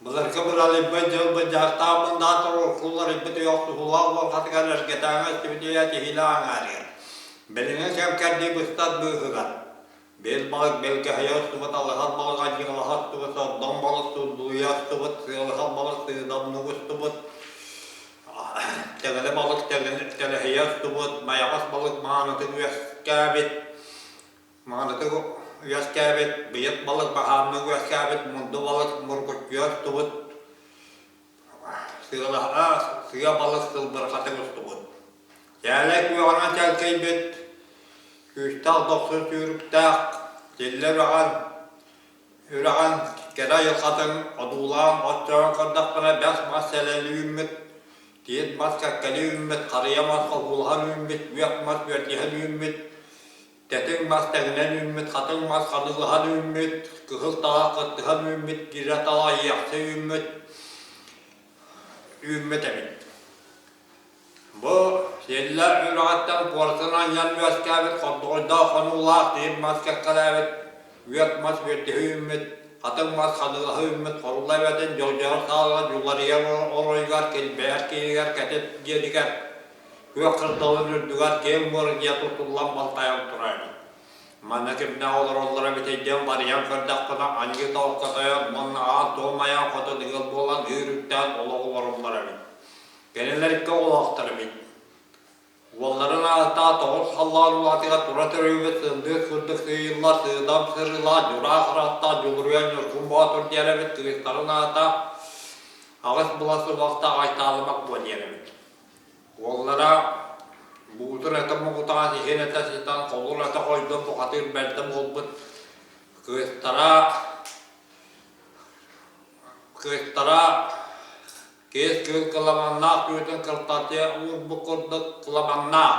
Былыргы быралыйбыт дьыл быдьаахтаах мындаатар уруккуларыйбыт охсуһуулаах буолхатыгар эргэтээҥи өстүбүт үйэ тиһилэ аҥаарыгар. Билиҥҥи кэм кэрдии быстар быыһыгар. Бэл балык бэлгэһийэ устубут, алыһар балык адьыалаһа устубут, сордоҥ балык сурдуйа устубут, сыалыһар балык сыыдамнык устубут, тэҥилэ балык тэлэһийэ устубут, майаҕас балык маанытык үөскээбит, Маанытык үөскээбит, быйыт балык баһаамнык үөскээбит, мунду балык мургуччуйа устубут, сыалаһа сыа балык сылбырҕатык устубут. Чээлэй күөҕүнэн чэлкэйбит, күүстээх дохсун сүүрүктээх, силлэ үрэҕин, үрэҕин кэрэ айылҕатын одуулаан оччоон көрдөхпүнэ бэс мас сэлэлии үүммүт, тиит мас кэккэлии үүммүт, харыйа мас хоһуулаһан үүммүт, үөх мас үөрдүһэн үүммүт, Тэтиҥ мас тэҥинэн үүммүт, хатыҥ мас ханыылаһан үүммүт, кыһыл талах кыттыһан үүммүт, кирэ талах иэхсэ үүммүт, үүммүт эбит. Бу сиэллэ үрэҕиттэн куоратын анньан үөскээбит хордоҕойдоох хонуулаах тиит мас кэккэлээбит, үөт мас үөрдүһэ үүммүт, хатыҥ мас ханыылаһа үүммүт хорула эбэтин дьолдьоһор саалыгар дьуларыйар оройугар, килбэйэр киһигэр, кэтит диэнигэр Күөх кырдалын үрдүгэр киэҥ муора тутуллан балтайан турар эбит. Манна кимнээх олороллоро эбитэй диэн барыйан көрдөхпүнэ, анньыы тоҕукка тойон уонна аан туом айаан хотун ыал буолан ыыр үктээн олох олороллор эбит. Кинилэр икки оҕолоохтор эбит. Уолларын аата тоҕус халлаан улаатыгар тура төрөөбүт сындыыс курдук сыыйыллар сыыдам сырыылаах дьураа харахтаах Дьулуруйан Ньургун Боотур диэн эбит кыыстарын аата аҕыс былас убахтаах Айтаалымак буо диэн эбит. Уоллара буутун этэ муҥутаан, иһин этэ сытан, холун этэ хойдон бухатыыр бэрдэ буолбут. Кыыстара кыыстара киэс кыыл кыламаннаах түүтүн кыртатыа уурбут курдук кыламаннаах,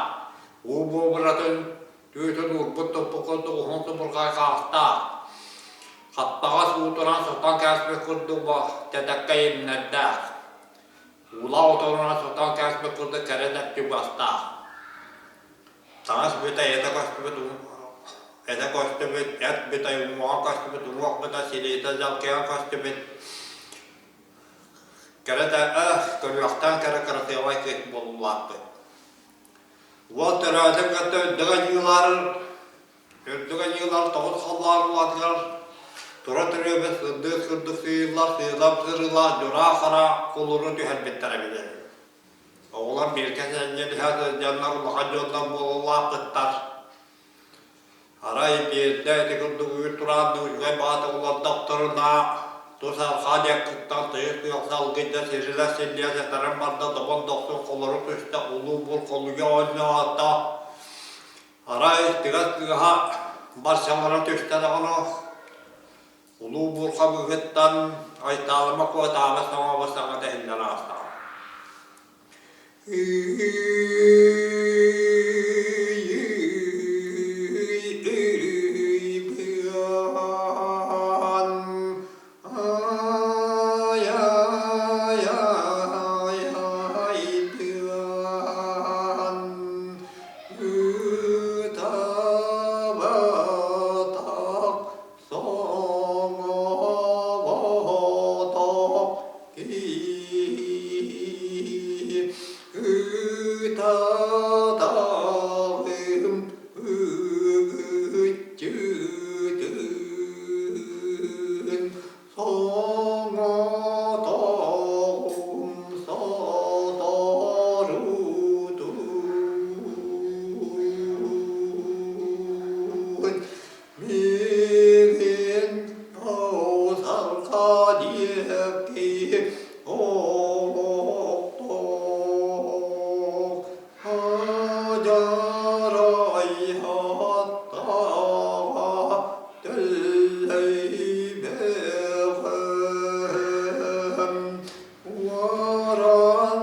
уу буобуратын түүтүн уурбут туппут курдук уһун субурҕай хаастаах, хаптаҕас уутунан сотон кээспит курдук тэтэккэ имнэрдээх. Уулаах отонунан сотон кээспит курдук кэрэ дэпти бастаах. Таҥас бүтэй этэ көстүбүт, этэ көстүбүт, эт бүтэй уҥуоҕа көстүбүт, уҥуох бүтэй силиитэ дьалкыйан көстүбүт. Кэрэ да көрүөхтэн кэрэ кыратыабай кыыс буоллаахпыт. Уол төрөөтүн кытта үрдүк аньыылар Үрдүк аньыылар тоҕус халлаан улаатыгар тура төрүөбүт сырдык сырдык сыыйыллар сыыдам сырыылаах дьураа хара кулуну түһэрбиттэрэ эбитэ. Оҕолор бииргэ сэнньэлиһэ сылдьаннар улахан дьоннор буолулаахпыттар. Арай биирдэ ити курдук үүт турааннык үчүгэй баҕата олордохторуна тус арҕаа диэккиттэн тыйыс тыал салгыйда сирилэ силлиэ сэтэрэн барда добун дохсун холоро түстэ улуу бур холуйа оонньоото Арай тыгас тыаһа барсалара түстэ даҕаны, улуу буурҕа быыһыттан Айтаалыма куотаабыт саҥа саҥата иһиллэн аастаҕа. Ытаабатах соҥоботох киһи ытатаҕым ыччытын соҥотоҕум соторутун миигин тоосарга диэки олохтоох Адьарайхаттаҕа тэллэйбэҕэм уорандаай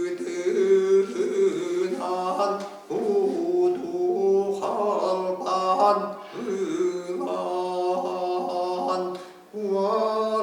ытыһынан кутухалбан ылан уорандаай.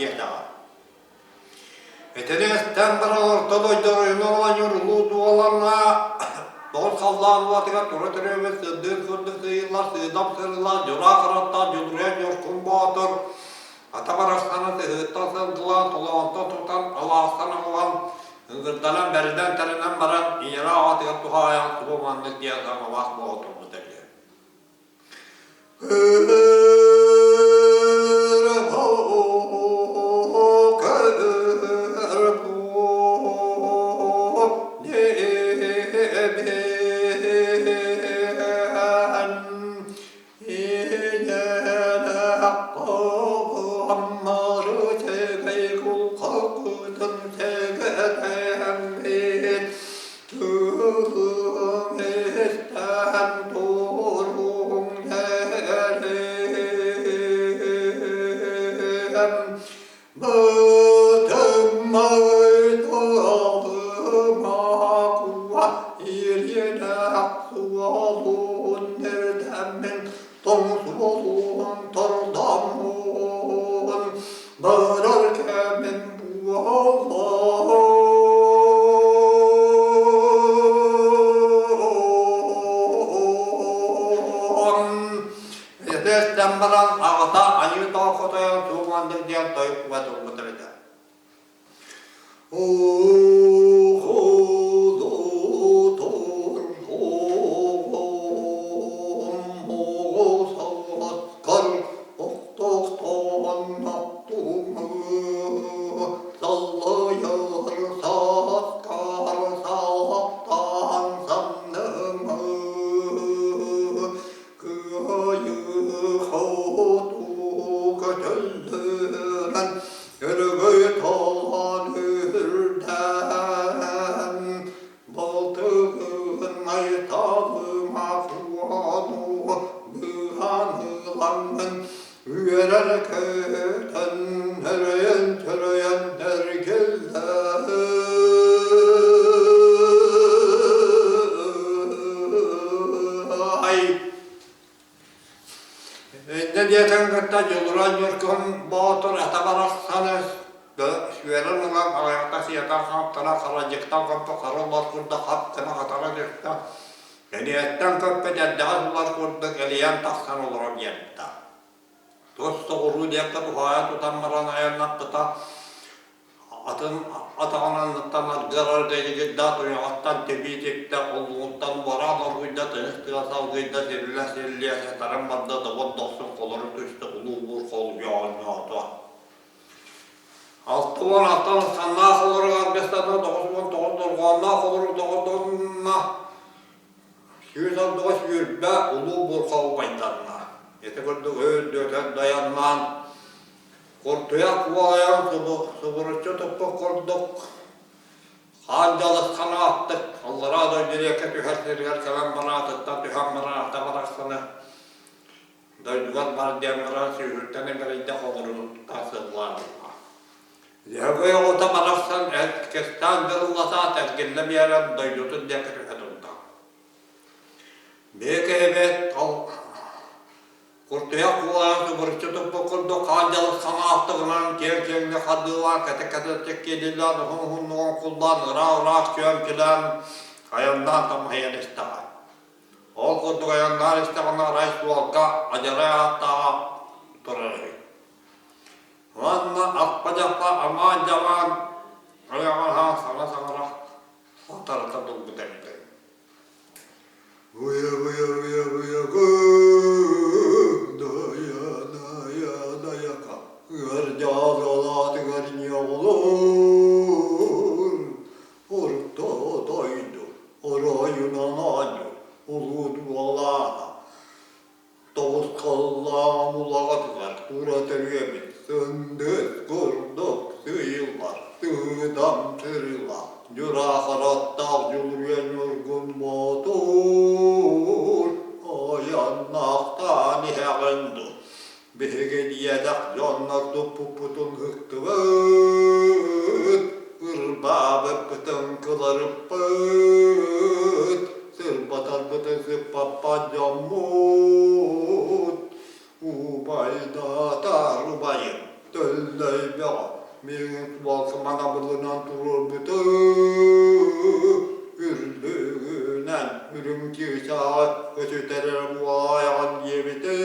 Диэтэҕэ. Этэрээстэн баран орто дойду оройунан оонньуур улуу дуоланна тоҕус халлаан уотугар тура төрөөбүт сырдыыр курдук сыыйыллар сыыдам сырылаах дьураа харахтаах Дьулуруйан Ньургун Боотур ата барахсаны сыһыыттан сылгылаан толоонтон тутан алаастан аҕалан ыҥырданан бэринэн тэринэн баран ийэлээх аҕатыгар туһаайан субу маннык диэн саҥалаах буола турбута үһү. Барар кэмин Этэстэн баран аҕата айыы тоохотойон суумандык диэн тойук уга турбутар этэ. Кыайыы-хотуу көтөллөрөн Өрөгөй толон үрдээн, Балтыгын айталыма куону быһан ылаҥҥын үөрэр көтөн өрөйөн-төрөйөн эргиллэй. Инньэ диэтэн кытта Дьулуран Ньургун Боотур ата барахсаны сүөрэн ылан аҕыйахта сиэтэн хаптара харадьыктан хоппо хара улар курдук хап гына хатара түстэ. Эниэттэн көппүт эрдэҕэс улар курдук элийэн тахсан олорон биэрдэ. Тус соҕуруу диэккэ туһаайа тутан баран айаннаппыта Атын атаҕын анныттан аргыарар дэйигирдээх туйаҕыттан тибии типтэ, холлугуттан уораан оргуйда, тыһыс тыа салгыйда, сирилэ-сирилиэ сатаран барда, добун дохсун холоро түстэ, улуу буур холуйа оонньоото. 66 саннаах олору аргыстана, 99 дорҕоонноох олору доҕордонно, 109 20 улуу буурха убайданна. Ити курдук өйдөтөн дайаннаан Куртуйах уолайан субуруччу туппут курдук хаан дьалысхан ааттык аллараа дойду диэки түһэр сиригэр кэлэн бараатыттан түһэн бараата барахсаны дойдугар бар диэн баран сүүһүртэн имэрийдэ хоҥоруутта сыллаан ылла. Дьөһөгөй оҕото барахсан кэстээн дырыллатаат эргиллэ биэрэн дойдутун диэки түһэ турда. Бэйэ ол Куртуйах куолаан субуруччу туппут курдук хаан дьалысхан аахтыгынан киэҥ-киэҥник хардыылаан кэтэ-кэтэ тэккиэдиллээн уһун-уһуннук оҥкуллаан ыраах-ыраах чүөмчүлээн айаннаан тамаһыйан истэҕэ. Ол курдук айаннаан истэҕинэ арай суолга адьарай ааттааҕа турар үһү. Уонна аппа-дьаппа амаан-дьамаан айаҕаһа саҥа-саҥара хатарыта булбут эбит. Орто дойду оройунан оонньуур улуу дуолаана Тоҕус халлаан улаҕатыгар тура төрүөбүт сындыыс курдук сыыйыллар сыыдам сырыылаах дьураа харахтаах Дьулуруйан. туппуппутун ыһыктыбыт, ырбаабыппытын кыларыппыт, сырбатарбытын сыппаппат дьоммут. Убайдаатар убайым Төллөй Бөҕө миигин субалка манабылынан туруорбута үрдүгүнэн үрүҥ чыычааҕы көтүтэр эрэ буолаайаҕын диэбитэ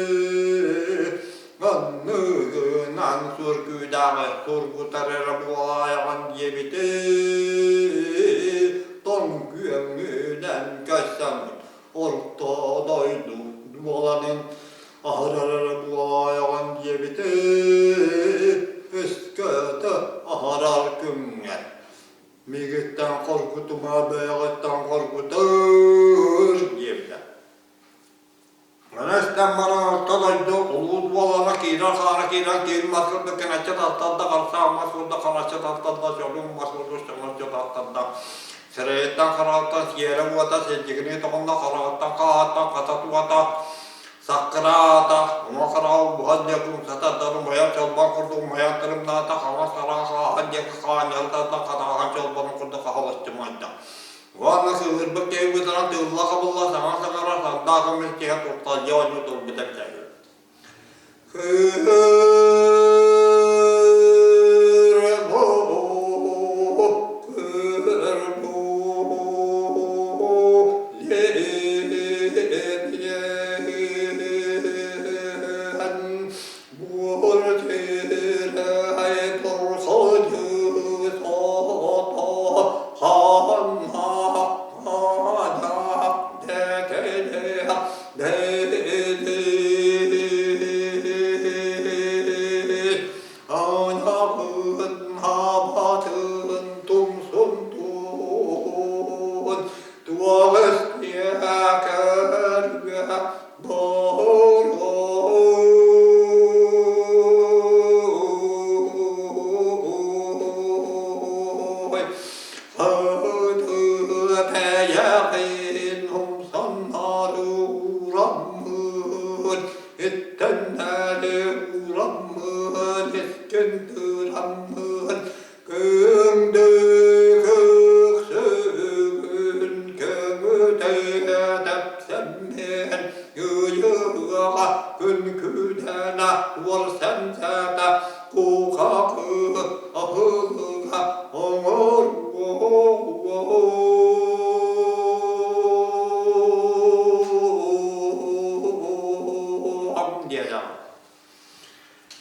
анныгынан сур күүдээҕи сургутар эрэ буолаайаҕын диэбитэ тоҥ күөҥҥүнэн көссөммүт орто дойду дуоланын аһарар эрэ буолаайаҕын диэбитэ өскөтө аһарар күҥҥэр миигиттэн хоргутума бэйэҕиттэн хоргутар диэбитэ. Маны истэн баран орто дойду улуу дуолана киирэр-хаара киирэн киин мас курдук кэнэччи тартарда, харсаах мас курдук хараччы тартарда, чолун мас курдук чоҥоччу тартарда. Сирэйиттэн хараҕыттан сиэрэ уота силдьигинии тоҕунна, хараҕыттан хааһыттан хата уота саккыраата, уҥа хараҕа буһан диэки умсата тардан умайар чолбон курдук умайан тырымнаата, хаҥас хараҕа хааһан диэки хаанньаһан тардан хатааһан чолбонун курдук хаһалаччы умайда. Уонна сыыһырбыт киһи бытаран тыылла-хабылла саҥа саҥарар сардаах көмүс киһи турталдьа оонньуу турбута эбитэ үһү.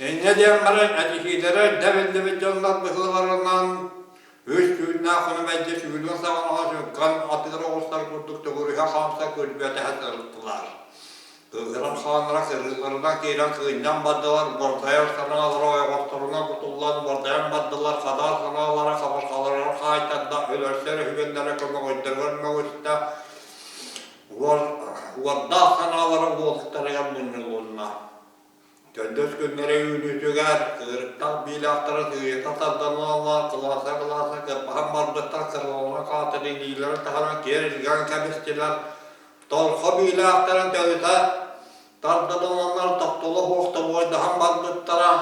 Инньэ диэн баран этиһиилэрэ эрдэ биллибит дьоннор быһыыларынан үс түүннээх хоно мэлдьи сүүрүөн саҕана сүҥкэн атыыр оҕустар курдук төгүрүһэ хаамса күрбүөтэһэ сырыттылар. Кыыһыран хааннара сырыыларынан киирэн кыынньан бардылар, уордайар санаалара ойоҕосторунан кутуллан уордайан бардылар, хадаар санаалара хабарҕаларыгар хаайтарда, өлөрсөр өһүгэннэрэ көмөҕөйдөрүгэр мөҕүстэ, уордаах санаалара уолуктарыгар мунньулунна. Төрдүс күннэрэ үүнүүтүгэр кыырыктах биилээхтэрэ сыыйата тардан ылаллар, кылааса-кылааса кырбаһан барбыттар, кыраларына хаатыр илиилэрин таһынан киэр илгэн кэбистилэр. Торхо биилээхтэрин төлүтэ тардан ыланнар тохтоло суох тобуойдаһан барбыттара,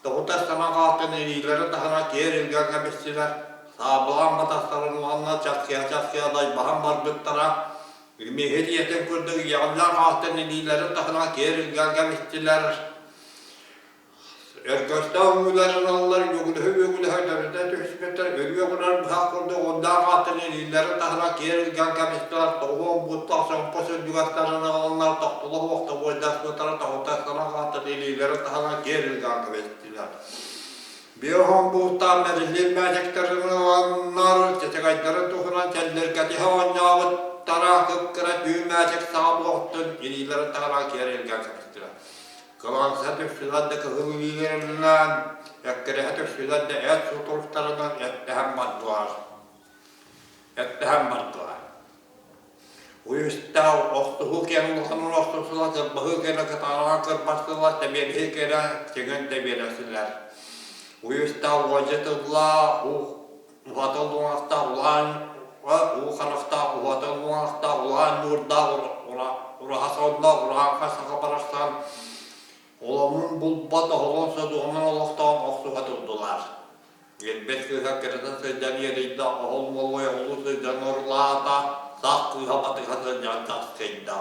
тоһутар саҥа хаатын илиилэрин таһынан киэр илгэн кэбистилэр. Саабылаан батастарын ыланнар часкыйа-часкыйа дайбаһан барбыттара, Миһир ийэтин курдук иэҕиллээх ааттан илиилэрин таһынан киэр илгэн кэбистилэр. Өргөстөөх үҥүүлэрин ыллар, үөгүлэһэ-үөгүлэһэ дөрүтэ түһүспүттэр, өлүө гынар быһах курдук уондаах ааттан илиилэрин таһынан киэр илгэн кэбистилэр, тоҕуон буттах сомпо сүрдүгэстэрин ыланнар, тохтоло суох тобуойдаспыттара, тоһутастарах ааттан илиилэрин таһынан киэр илгэн кэбистилэр. Биоһон бууттаан мэриллиир мээчиктэрин ыланнар, чэчэгэйдэрин туһунан чэллиргэтиһэ оонньообуттара, кып-кыра түү мээчик саҕа буохтун илиилэрин таһынан киэр илгэн кэбистилэр. Кылаанса түксүлэр да кыһыл илиилэринэн, эккирэһэ түксүлэр да эт сутуруктарынан эттэһэн бардылар. Эттэһэн бардылар. Уйустаах охсуһуу киэҥ улаханын охсусулар, кырбаһыы кэрэ кытаанаҕа кырбастылар, тэбиэлэһии кэрэ чэҥэн тэбиэлэстилэр. Уйустаах уолдьа тыллаах, уу уһатыл уҥахтаах улахан уу харахтаах уһатыл уҥахтаах улахан ньуурдаах ураһа сонноох ураһаҥха саха барахсан. Оломун булбат оһолон содуомун олохтоох охсуһа турдулар. Ирбэт кыыһа кырата сылдьан иэрийдэ, оһол молуой оһолуу сылдьан орулаата, сах кыыһа батыһа сылдьан таскыйда.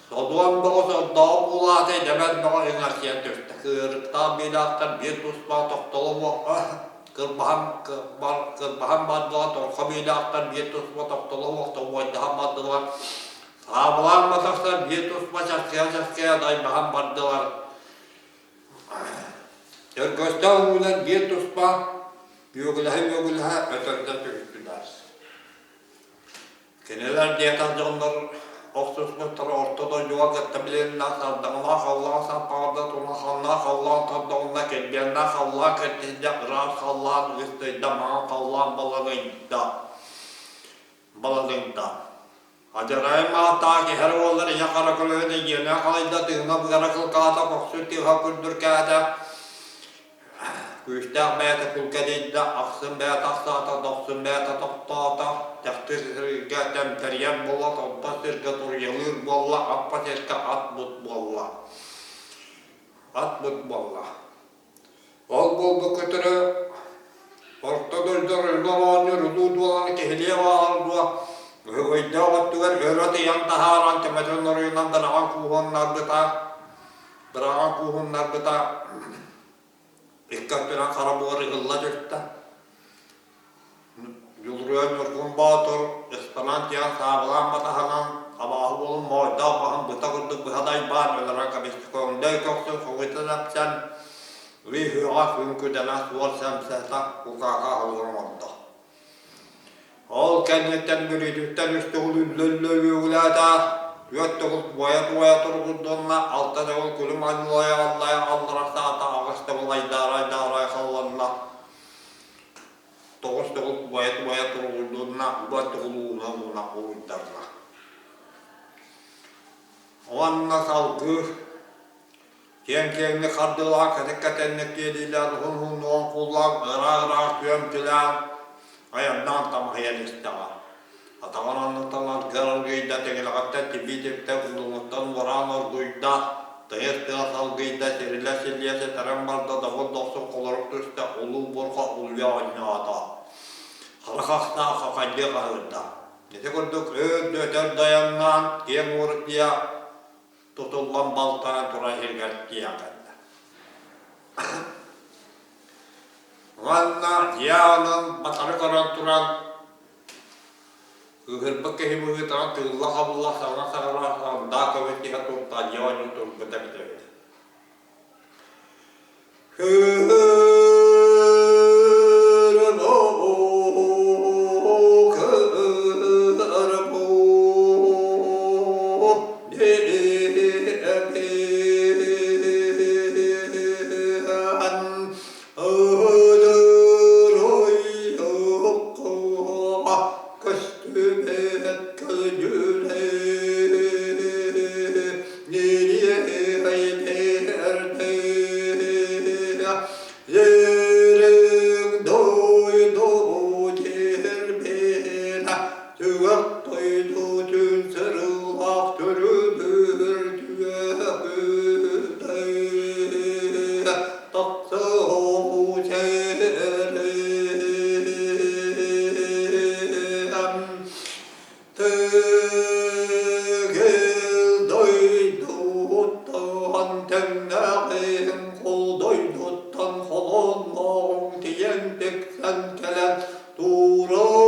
Содуом бөҕө сордоох буулаата, идэмэр бөҕө иҥэрсийэн түстэ. Кыырыктаах биилээхтэр биир туспа тохтоло кырбаһан кырбаһан бардылар, торхо биилээхтэр биир туспа тохтоло уойдаһан бардылар, Саабылаан батахтар биир туспа часкыйа-часкыйа дайбаһан бардылар. Өргөстөөх уулар биир туспа үөгүлэһэ-үөгүлэһэ өтөрдө түһүстүлэр. Кинилэр диэтэх дьоннор охсуспуттара орто дойдуга кытта билиннэ, сардаҥалаах халлаан саппаҕырда, тулаханнаах халлаан тордоҕунна, килбиэннээх халлаан кэрдиһиннэ, ыраас халлаан ыыстыйда, маҥан халлаан баланыйда. Баланыйда. Адьарайым ааттаах иһэр уоллар ийэ хара көлөһүнэ иэнэ халыйда, тыына быара кылкаата, көхсүн тыаһа күрдүркээтэ, күүстээх бэйэтэ күлкэдийдэ, ахсын бэйэтэ ахсаата, дохсун бэйэтэ тохтоото, тэхтир сиргэ тэмтэрийэр буолла, томпо сиргэ туруйалыыр буолла, аппа сиргэ ат-бут буолла. Ат-бут буолла. Ол буолбут көтөрө орто дойду оройунан оонньуур улуу дуоланы киһилиэ баалар дуо, өһөгөйдөөх өттүгэр өрө тыйан таһааран төбөтүн оройунан быраҕан кууһуннарбыта, быраҕан кууһуннарбыта икки өттүнэн хара буор ыһылла түстэ. Дьулуруйан Ньургун Боотур ыстанан тиийэн саабылаан батаһынан, абааһы уолун моойдоох баһын быта курдук быһа дайбаан өлөрөн кэбистэ көҥдөй көхсүн хоҥуйтан эпсэн, ый үһүөҕэ күн-күдэнэ суор сэмсэтэ кукаака аһылыгын оҥордо. Ол кэнниттэн бүрүүтүттэн үс төгүл үллэ-үллэ үөгүлээтэ, түөрт төгүл туойа-туойа туругурдунна, алта төгүл күлүм аллайа-аллайа алларастаата, аҕыс төгүл айдаара-айдаара айхалланна. Тоҕус төгүл убайа-тубайа туругурдунна, уба төгүл ууна-ууна уһуйдарла. Уонна салгыы киэҥ-киэҥник хардыылаах, кэтик-кэтэнник киэлиилээх, уһун-уһун нуоҥкуллаах, ыраах-ыраах түөмтүлээн, айаннаан тамаһыйан истэҕэ. Атаҕын анныттан аргыар аргыйда, тиҥилэҕиттэн тибии типтэ, кулуҥуттан уораан оргуйда, тыйыс тыа салгыйда, сирилэ силлиэ сэтэрэн барда, добун дохсун холорук түстэ, улуу буурҕа улуйа оонньоото. Хара хахтаах хахайдыы хаһыырда. Ити курдук өр да өтөр дайаннаан, киэҥ уурутуйа тутуллан балтаан турар сиригэр тиийэн кэллэ. Уонна дьиэ батары көрөн туран Кыыһырбыт киһи быһыытынан тыылла-хабылла саҥа-саҥара сандаа көбүт иһэ туртанньа оонньуу турбута эбитэ үһү. Көстүбэт көлдьүнэ Ерең дойду тербена Түгэх дойду түн сырылах түрүлүр түөкүтэй Тахсыһу Тыгыл дойдуттан тэҥнээҕиҥ, кул дойдуттан холонноҕуҥ тиийэн тиксэн кэлэн туурабыгын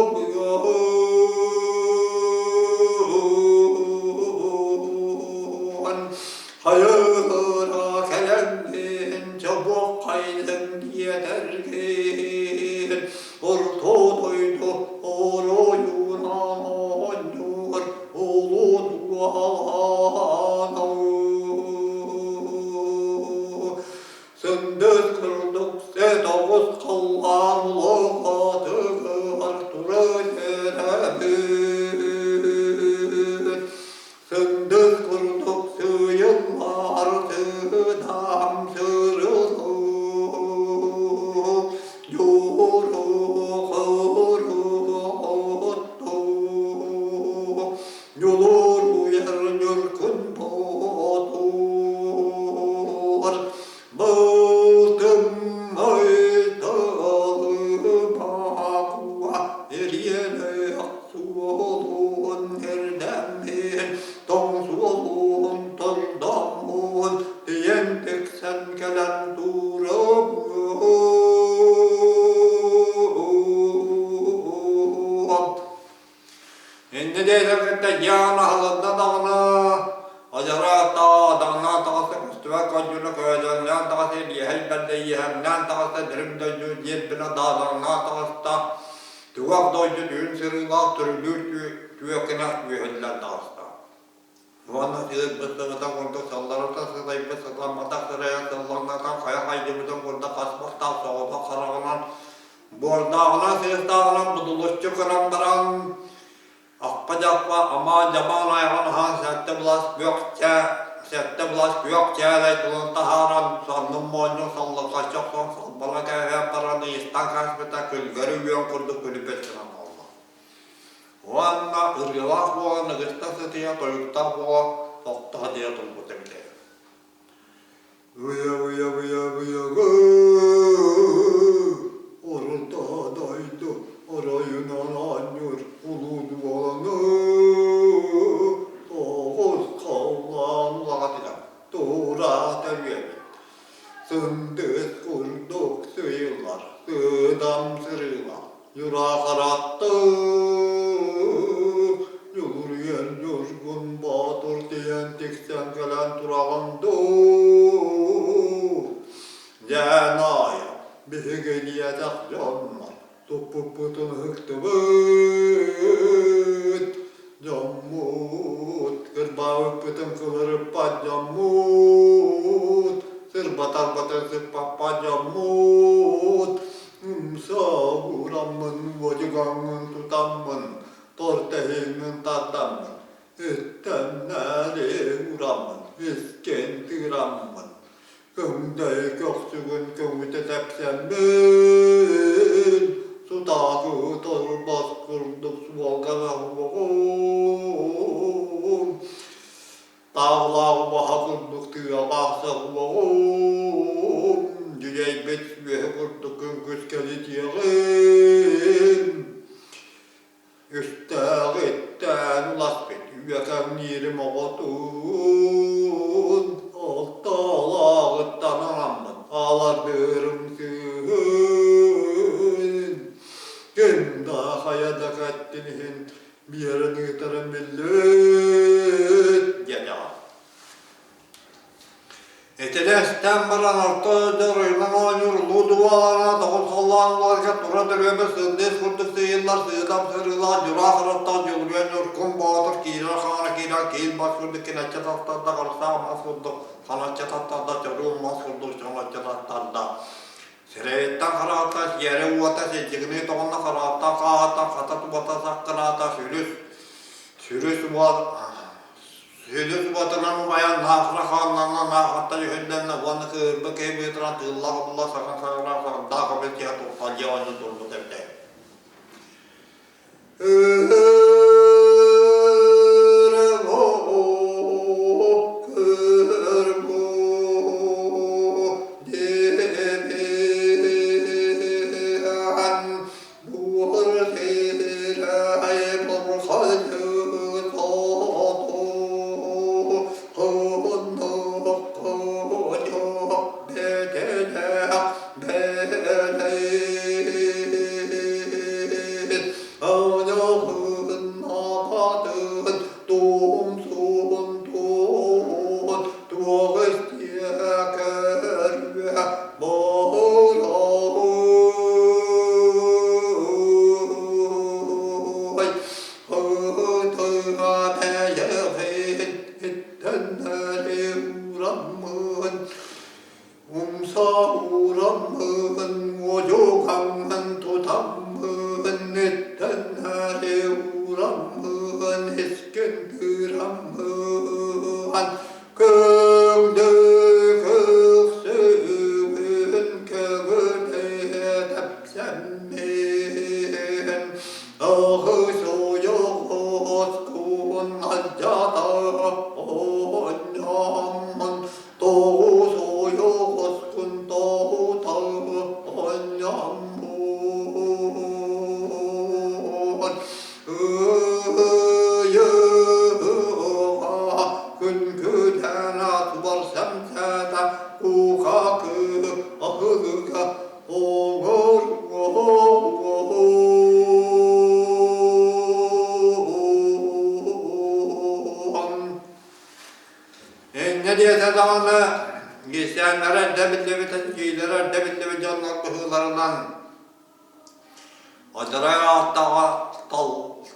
хайыра кэлэҥҥин чобуоххайдыҥ диэтэргин Орто дойду оройунан оонньуур улуу дуолаанау Сындыыс курдук сэтоҕус халлаан улаатыгар тура түһэбит. Сындыыс курдук сыыйыллар сыыдам сырылуу Ньулууруйар ньургун боотур. Инньэ диэтэр кытта дьиэҕин аһылынна даҕаны, адьарааттаа даҕнаан таҕыста көстүбэт кодьуна көөдьөҥнөөн таҕыста илиэһэй бэрдэ иэһэҥнээн таҕыста дириҥ дойду диэрбинэ даадаҥнаан таҕыста түгэх дойду түүн сырыылаах түрүлүүр түөкүнэ үөһүллэн таҕыста. Уонна сыырбыт-сыбытан курдук салларыта сытайбыт сатамматах сырайа сыллаҥнатан хайа хайдыбытын курдук хаспахтаах соҕотох хараҕынан буордааҕынан сыыстааҕынан будулуччу көрөн баран ахха-дьахха амаан-дьамаан айаҕын аһаан сэттэ былас күөх чээ сэттэ былас күөх чээлэй тылын таһааран саннын моонньун саллырҕаччы охсон салбана кээһэн баран ыйыстан кээспитэ күлгэри үөн курдук күлүпэт гынан буолла. Уонна ырыалаах буолан ыгыста сытыйа, тойуктаах буола тохтоһо диэ турбут эбитэ. Уйа-уйа-уйа-уйа Орто дойду оройунан оонньуур улуу дуоланы тоҕус халлаан улаҕатыгар тура төрүөбүт. Сындыыс курдук сыыйыллар сыыдам сырыылаах Ньураахаратты Дьулуруйан Ньургун Боотур тиийэн тиксэн кэлэн тураҕын дуу? Дьэ, Наайа, биһиги диэтэх дьоннор туппуппутун ыһыктыбыт. Дьоммут, кырбаабыппытын кылырыппат дьоммут, сырбатарбытын сыппаппат дьоммут, Умсуураммын, уодьугаҥҥын тутаммын, тортэһиҥҥин тардаммын, үттэннэри ураммын, искин тыыраммын, көҥдөй көхсүгүн көҥүтэ тэпсэммин, сутаакы торбос курдук суолга уоҕум, Таалаах убаһа курдук тыалаах соҕуоҕум, дьүдьэйбит үөһэ курдук күҥкүс кэлитиэҕим. Үстээҕиттээн уласпыт үөкэҥниирим оҕотун, ортолооҕуттан аламмыт алардыырым сыыһын. Ким да хайа да кэттин иһин Биэрэн ыытарын биллибит диэтэҕэ. Итилэстэн баран орто дьоруйунан оонньуур улуу дубалана тоҕус холлооннорго тура төрүөмэ сындыыс курдук сыыйыллар сыыдам сырыылаах дьураа харахтаах Дьулуруйан Ньургун Боотур киирэр хаана киирэн киил бас курдук кинэччэ таттарда харыстаах мас курдук ханачча таттарда чоруу мас курдук чоҥоччо таттарда Сирэйиттэн хараҕыттан сиэрэ уота силдьигинии тоҕунна хараҕыттан хааһыттан хата тубата саккыраата сүрүс сүрүс уот сүрүс уотунан умайан наахара хааннанна наахаттан үһүннэннэ уонна кыырбы киһи быытынан тыылла-хабылла саҥа саҥаран саҥардаах көмүс киһи тутталдьыйа оонньуу турбут эбитэ. Умса уураммын, уодьугаҥҥын тутаммын, иттэннэри уураммын, искин тыыраммын, көҥдөй көхсүгүн көҥүлэ тэпсэммин, аҕыс ойоҕоскун алдьата оонньооммун, Тоҕус ойоҕоскун тоһута оонньоммун, Ыйы. диэтэ даҕаны, иирсээннэрэ эрдэ биллибит, этиилэрэ эрдэ биллибит дьоннор быһыыларынан Адьарай ааттааҕа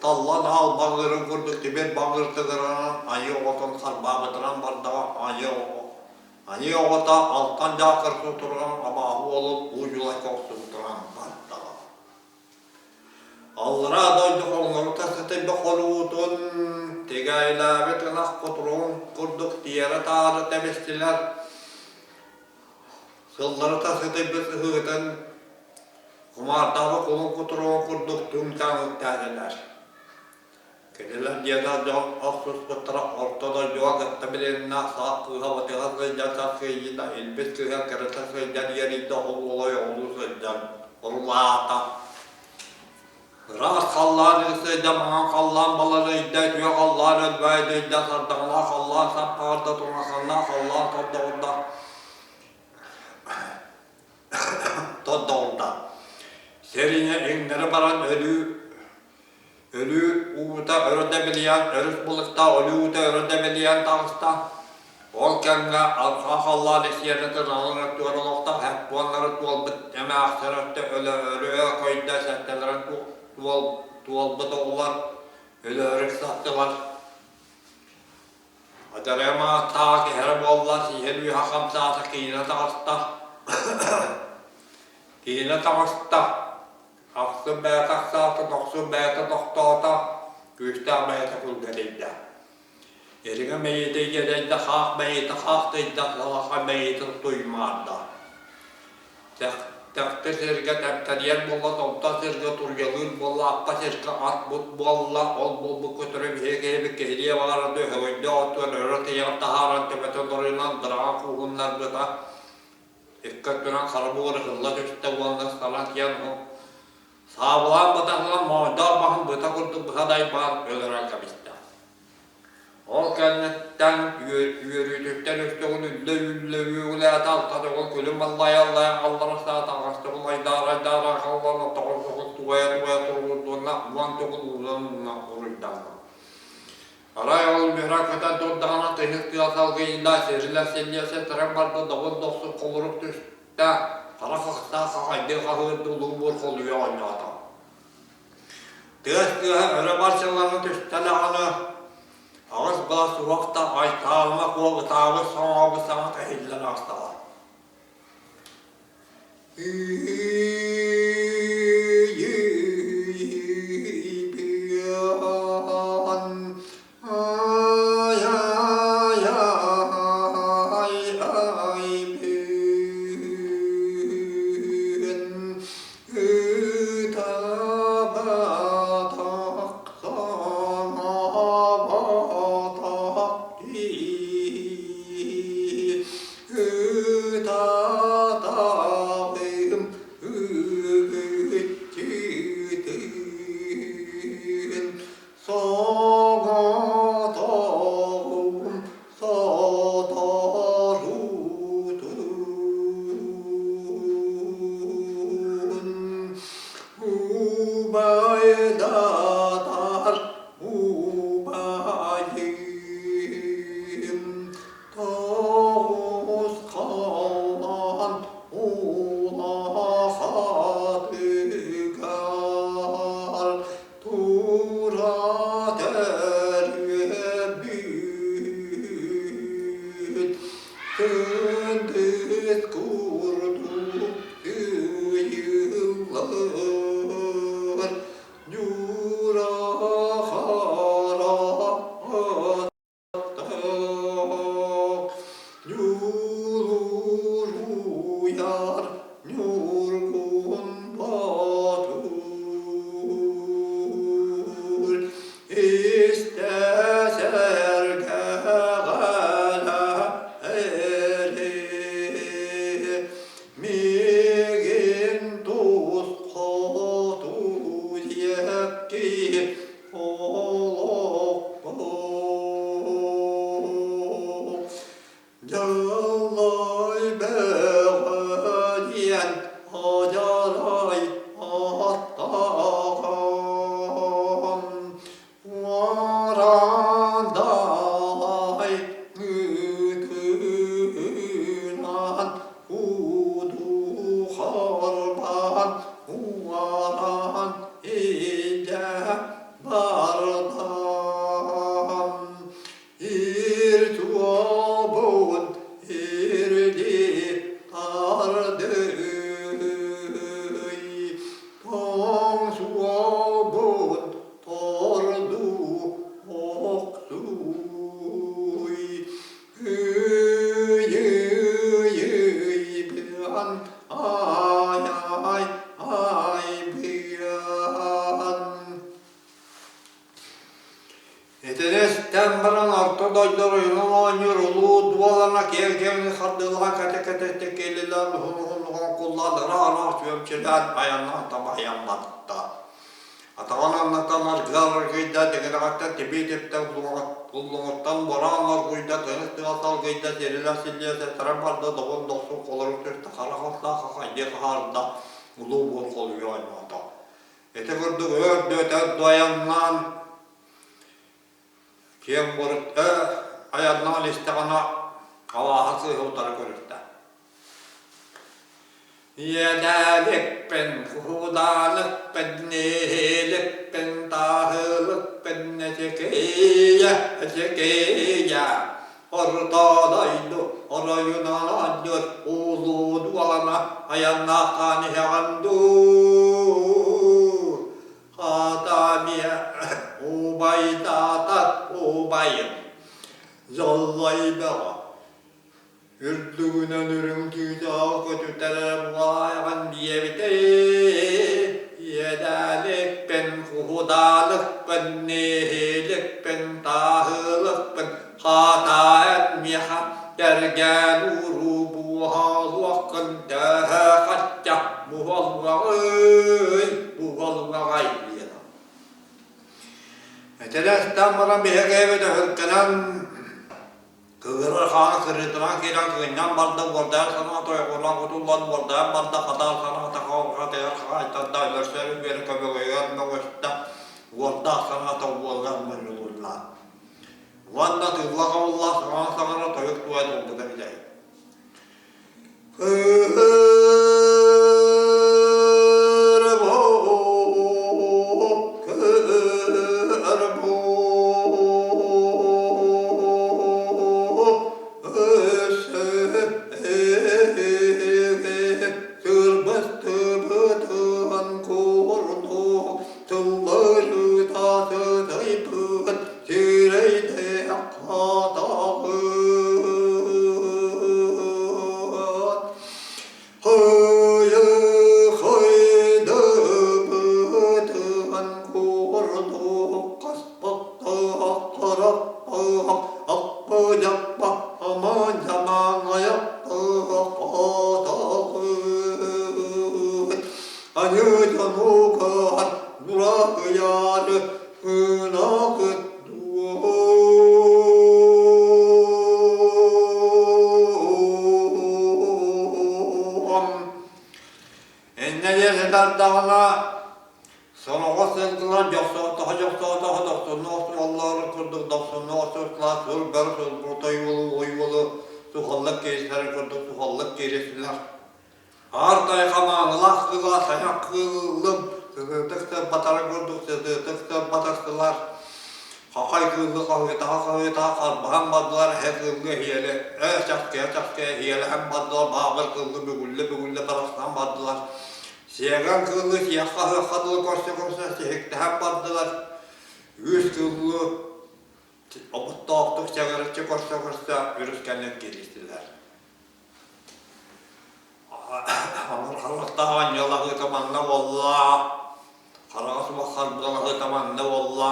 таллан аал баҕыырын курдук тимир баҕыыр тыгыранан айыы оҕотун харбаабытынан бардаҕа айыы оҕото алтан дьаакыр сутуругун абааһы уолун уу дьулайга охсубутунан бардаҕа. Аллараа дойду хоҥнорута сытыйбыт хоруутун тигээйилээбит ынах кутуругун курдук тиэрэ-таары тэбистилэр. Сылларыта сытыйбыт ыһыытын кумаардаабыт кулун кутуругун курдук түҥ-таҥ үктээтилэр. Кинилэр диэтэх дьон охсуспуттара орто дойдуга кытта билиннэ, саах кыыһа батыһа сылдьан сарсыйда, илбис кыыһа кырыта сылдьан иэрийдэ, ол уола ойоҕолуу сылдьан орулаата. Ыраас халлаан ырсыйда, маҥан халлаан баларыйда, үтүө халлаан өлбөөдүйдэ, сардаҥалаах халлаан саппаҕырда, туҥаханнаах халлаан тордоҕурда, тордоҕурда. Сэринэ иҥнэри баран өлүү Өлүү уута өрө дэбилийэн, өрүс былыттаах өлүү уута өрө дэбилийэн таҕыста. Ол кэмҥэ арҕаа халлаан исиэнэтин алын өттүгэр олохтоох хеппуоннары туолбут эмээхсин өттө өлө көйдө сэттэлэрин туолбут оҕолор өлөөрү саттылар. Адьарыам ааттааҕа киһи буолла, сиһин үөһэ хамсаата, киинэ таҕыста. Киинэ таҕыста. Ахсым бэйэтэ ахсаата, дохсун бэйэтэ тохтоото, күүстээх бэйэтэ кулгатэйдэ. Эриҥэ мэйиитэ иэдэйдэ, хаах мэйиитэ хаахтыйда, салаха мэйиитэ туймаарда. Тэхтэ сиргэ тэптэрийэр буолла, томто сиргэ туруйалыыр буолла, аппа сиргэ ат-бут буолла, ол буолбут көтөрө биһиги киһибит киһилиэ баҕарарды өһөгөйдөөх оттугар өрө тиийэн таһааран төбөтө доруйунан дыраҕа кууһуннарбыта, Икки өттүнэн хара буор ыһылла түстэ уонна ыстана тиийэн саабылаан батаһынан моойдоох баһын быта курдук быһа дайбаан өлөрөн кэбистэ. Ол кэнниттэн үөрүүтүттэн үс төгүл үллэ-үллэ үөгүлээтэ, алта төгүл күлүм аллайа-аллайа аллара ыстаата, аҕыс төгүл айдаара-айдаара халлан, тоҕус төгүл туойа-туойа туругурду уонна уон төгүл уунан-уунан уруйданна. Арай ол үөрэ көтөн турдаҕына тыһык тыа салгыйда, сирилэр силлиэсэ туран барда, добун дохсун холорук түстэ, хара хахтаах хахайдыы хаһыырды улуу буор холуйа оонньоото. Тыас тыаһа өрө барчаллана түстэ даҕаны, аҕыс былас уһуохта айтаалыма куо ытаабыт соҥообут саҥата иһиллэн аастаҕа. Ытаатаҕым ыччытын соҕотоҕум соторутун убайдатар убайым Тоҕус халлаан улахатыгар тура төрүөбүт күндүс курдук тыйыллар Ньура хара Ньулуруйар ньургун боотур, истэ сэргэҕэлэ эри, миигин тус хоту диэки Дьаллай бөҕө диэн адьарай аттаҕым. Итини истэн баран орто дойду оройунан оонньуур улуу дуолана киэҥ-киэҥник хардыылаан кэтэ-кэтэ кэлилээн уһун-уһуннук оҥкуллаан ыраах-ыраах чүөмчүлээн айаннаан тамайан барда. Атаҕын анныттан аргыар аргыйда, тигирэҕиттэн тибии типтэн уллуҥуттан бороон оргуйда, тыҥыс тыал салгыйда, сирилэх силлиэ сэттэрэн барда, добун дохсун холорук түстэ, хара хастаах хахайдыы хаһаарда, улуу буор холуйа оонньоото. Ити курдук өр дүөтэ дуайаннаан киэҥ бурук айаннаан истэҕинэ алааһа сыыһа утары көрүстэ. Ийэлээбиппин, куһудаалыкпын, нэһиэликпин, тааһылыкпын эчэкэйэ, эчэкэйэ Орто дойду оройунан оонньуур улуу дуолана айаннаахтаан иһэҕин дуу Хата эмиэ убайдаатар убайым Дьоллой бөҕө Үрдүгүнэн үрүҥ түүтөөх көтүтэр буолаайаҕын диэбитэ Иэдээликпин, куһудаалыкпын, нэһиэликпин, тааһыылыкпын Хаатаа эн миэхэ кэргэн ууруу буоһалуоххун төһө хачча буһаллаҕый, буһаллаҕай диэн. Этэлэстэн баран биһиги эбит өһүргэнэн Кыыһырар хаана кырыытынан киирэн кыынньан барда, уордайар санаа тойоҕолоон кутуллан уордайан барда, хатаар санаата хаҕатыгар хаайтарда, өлөрсөрүн үөрэ көбөгөйүгэр мөҕүстэ, уордаах санаата уолугар мунньулунна. Уонна тылла хабылла саҥа саҥара тойук туойа турбута билэр. Аньыы-дьонугар нураһыйаары ынахыт Инньэ диэн сытардаҕына, сороҕо сылгылар дьохсоотоһо дьохсоотоһо дохсунну охсуолларын курдук дохсунну охсуслаах сур бөр сулбурут ойуолу ойуолу сухаллык киирсэрин курдук сухаллык кииристилэр. Аар тайҕа маанылаах кыыла тайах кыылым сытыытык сырбатарын курдук сытыытык сырбатастылар. Хахай кыылы хаһыытаһа-хаһыытаһа харбаһан бардылар, эһэ кыылы эһиэлэ, ээ чахчыйа-чахчыйа эһиэлэһэн бардылар, баабыр кыылы бүгүллэ-бүгүллэ барахсан бардылар. Сиэгэн кыылы сиэххэ-аһыахха дылы көрсө-көрсө сиһиктэһэн бардылар. Үс кыылы обуттаахтык чэҥэрэччи көрсө-көрсө өрүскэнэн кииристилэр. Харахтаах анньыалаһыыта манна буолла, хараҕа суох харбыалаһыыта манна буолла,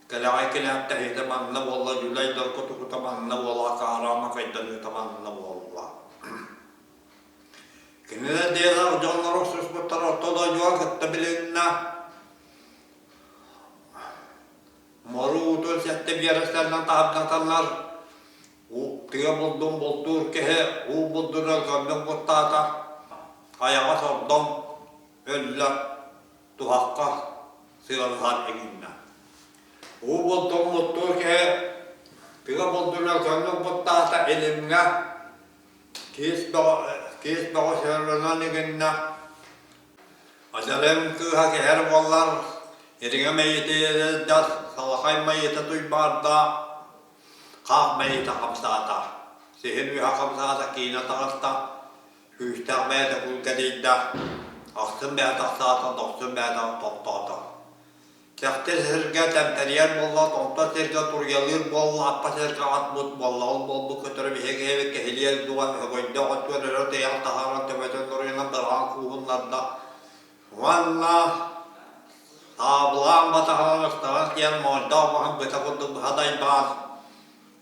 кэлэҕэй килээптэһиитэ манна буолла, дьүлэй доргутукута манна буолла, каараама кайданыыта манна буолла. Кинилэр диэлэр дьонноро охсуспуттар орто дойдуга кытта билиннэ. Моруутун сэттэ биэрэстэринэн таһырдаталлар Тыа булдун бултуур киһи уу булдун өлгөмнүк бултаата, айаҕа сордоҥ өллө, туһахха сыалыһан иҥиннэ. Уу булдун бултуур киһи тыа булдун өлгөмнүк бултаата, илимҥэ киис бөҕө киис бөҕө сыалынан иҥиннэ. Адьарым кыыһа кэһэр буоллар, ириҥэ мэйиитэ салахай майыта туймаарда, Хаах мэйиитэ хамсаата, сиһин үөһэ хамсаата, киинэ таҕыста, күүстээх бэйэтэ кулгадыйда, ахсын бэйэтэ ахсаата, дохсун бэйэтэ тохтоото. Кэхтир сиргэ тэмтэрийэр буолла, томто сиргэ туруйалыыр буолла, аппа сиргэ ат-бут буолла, ол буолбут көтөрү биһиги киһибит кэһилиэр дуо, өһөгөйдөөх өттүгэр өрө тыйаҕы таһааран төбөтүн торуйунан быраҕан кууһуннарда. Уонна Таабылаан батаһынан ыстаран тиийэн моойдоох маһын быта курдук быһа дайбаан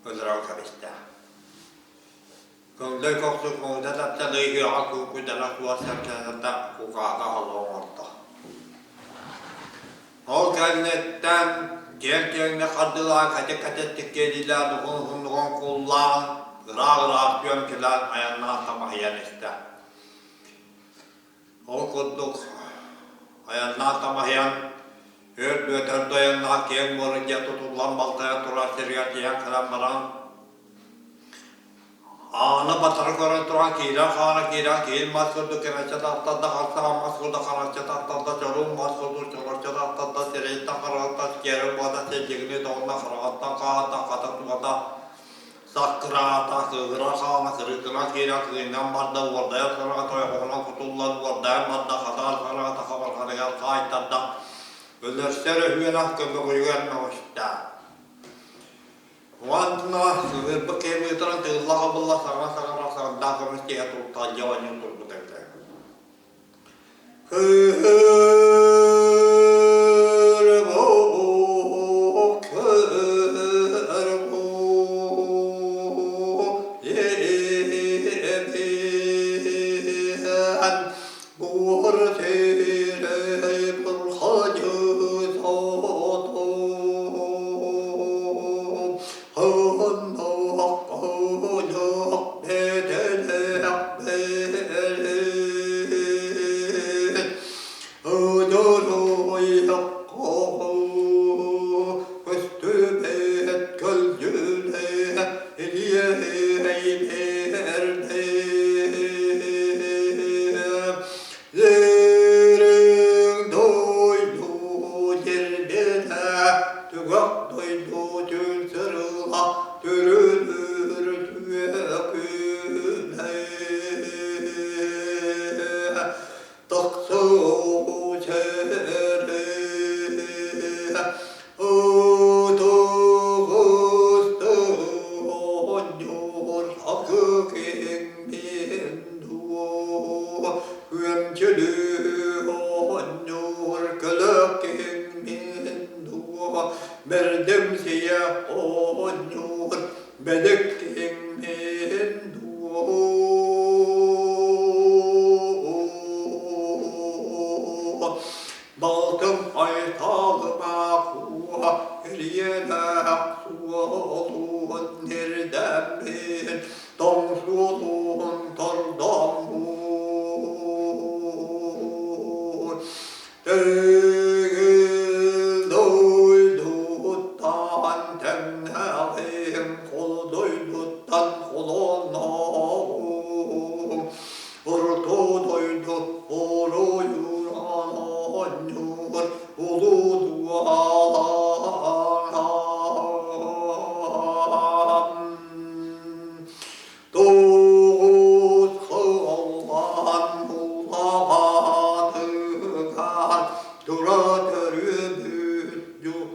өлөрөн кэбистэ. Көҥдөй көхсүн көҥүтэ тапсан ыйыаҕа куукуйдана суос сэргэнэтэ кукаата холо оҥордо. Ол кэнниттэн киэҥ киэҥник хардыылаан кэтит-кэтиттик киэлиилээн уһун-уһуннугун куллаан ыраах-ыраах түөн кэлэн айаннаан тамаһыйан истэ. Ол курдук айаннаан тамаһыйан өр бүөтэр дойонноох киэҥ муора дьиэ тутуллан балтайан турар сиригэр тиийэн кэлэн баран Аана батары көрөн туран киирэн хаана киирэн киин мас курдук кэмэччэ тахтарда, харсаҕан мас курдук харачча тахтарда, чоруун мас курдук чороччу тахтарда, сирэйиттэн хараҕыттан киэрэ буота силдьигинии тоҕунна хараҕыттан хаата, хата тумата саккыраата, кыыһыра хаана кырыытынан киирэн кыынньан барда, уордайар хараҕа тойоҕоһунан кутуллан уордайан барда, хатаар хараҕата хабарҕатыгар хаайтарда, өлөрсөр өһүөлээх көмөҕүйүгэр мөҕүстэ. Уонна сыһыарбыт киһи быһыытынан тыылла-хабылла саҥа-саҥара сардаах көмүс киһи турталдьа оонньуу турбут эбитэ. Дириҥ дойду дирбитэ, түгэх дойду түн сырыла, түрүлүр түөкүнэ. Тахсыы сэрэ, ытыгысты оонньуур акы киҥмин дуо, Күөмчүлүү оонньуур көлөккиҥмин дуо, Бэрдимсийэ оонньуур бэдиккиҥмин дуо. Балтым айталыма куо, Ириэнэх суолун нирдэммин, Тоҥсуолун тордоммун. Тыгыл дойдуттан тэҥнэҕим, Холо дойдуттан холонноҕум. Орто дойду оройунан оонньуур улуу дуолаҥ. Тоҕус халлаан улаҕатыгар тура төрүөбүт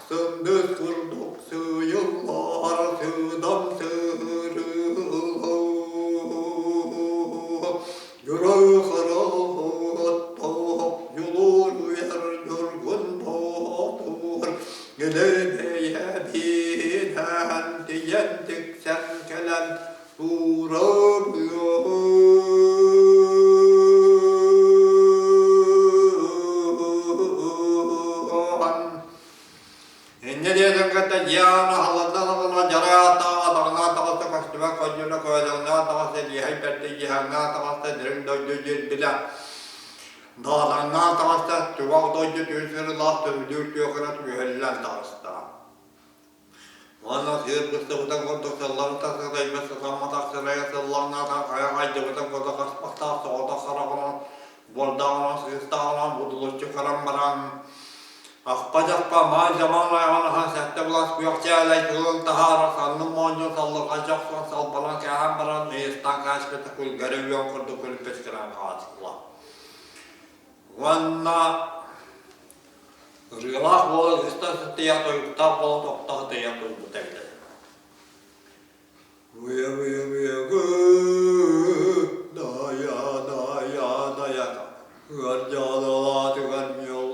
Сындыыс курдук сыыйыллар сыыдам сыырыылыы, Дьурай-хараҕыттах дьулуруйар ньургун боотур, Илэ-бэйэбинэн тиийэн тиксэн кэлэн Инньэ диэтин кытта Диана халланна-халлана дьарай ааттааҕа атаҕынан таҕыста көстүбэт көнньүнэ көөдөҥнөөн таҕыста дьиэһэй бэрти дьиһэҥнээн таҕыста дириҥ дойду дьирбилэ даҕанаҥнаан таҕыста түгэх дойду түүн сырылаах төбүлүүр түөкүнэ түөһүллэн таҕыста. Уонна сыыр быстыбытын курдук сылларын тахсытайбыт сатамматах сырайа сыллаҥнаатар хайа хайдыбытын курдук хаспахтаах соҕотох хараҕынан буордааҕынан сыыстааҕынан будулуччу көрөн баран ахпа-дьахпа маай-дьамаан айаҕын аһан сэттэ былас күөх чээлэй тылын таһаара саннын моонньун саллырҕаччы охсон салбанан кээһэн баран ыйыстаан кээспитэ күлгэри үөн курдук күлүппүт гынан хаалла. Уонна Ырыалаах буола ыста сытыйа тойуктаах буола тохто сытыйа турбута эбитэ. Дая, дая, дая, ыар дьаалалаатыгар ньоллоҕо.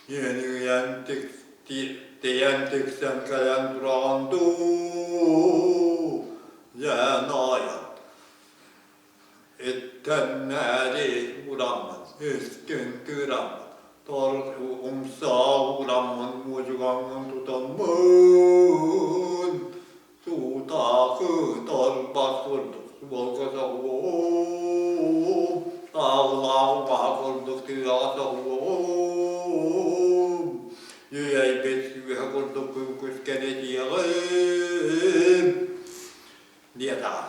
Иэнигийэн тиийэн тиксэн кэлэн тураҕын дуу, дьээн аайан Иттэннээри ураммын, искин тыыраммын, тор умса ураммын, мудьугаҥҥын тутаммын, Суутаахы торбос курдук суолга соһуом, тааллаах убаһа курдук тыаҕа соһуом, үөйбит сүөһү курдук күн-күскэн этиэҕим диэтэҕэ.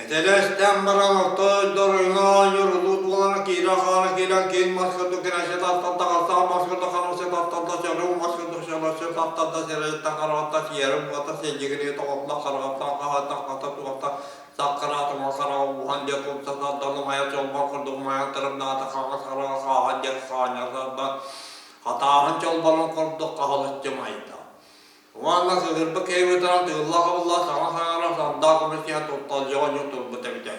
Этэлэстэн баран орто дойдуга оонньуур улуу буолан киирэ-хаара киирэн киин мас курдук кирээччи таттарда, хастаах мас курдук хараҥаччы таттарда, чөрүҥ мас курдук чөрөччү таттарда, сирэйиттэн хараҕыттан сиэрин уота силдьигирии тоҕотуна хараҕыттан хаһыаттан хата туохта саккыраатыма хараҕа ууһан диэки умса тардан умайа чолбон курдук умайан тырымнаата хаҥас хараҕа хааһан диэки хаанньа тардан хатааһын чолбонун курдук хаһылыччы умайда. Уонна сыһыарбыт киһи бытаран тыылла-хабылла саҥа саҥара сандаа көмүс иһэн тутталдьыга оонньуу турбут эбитэ.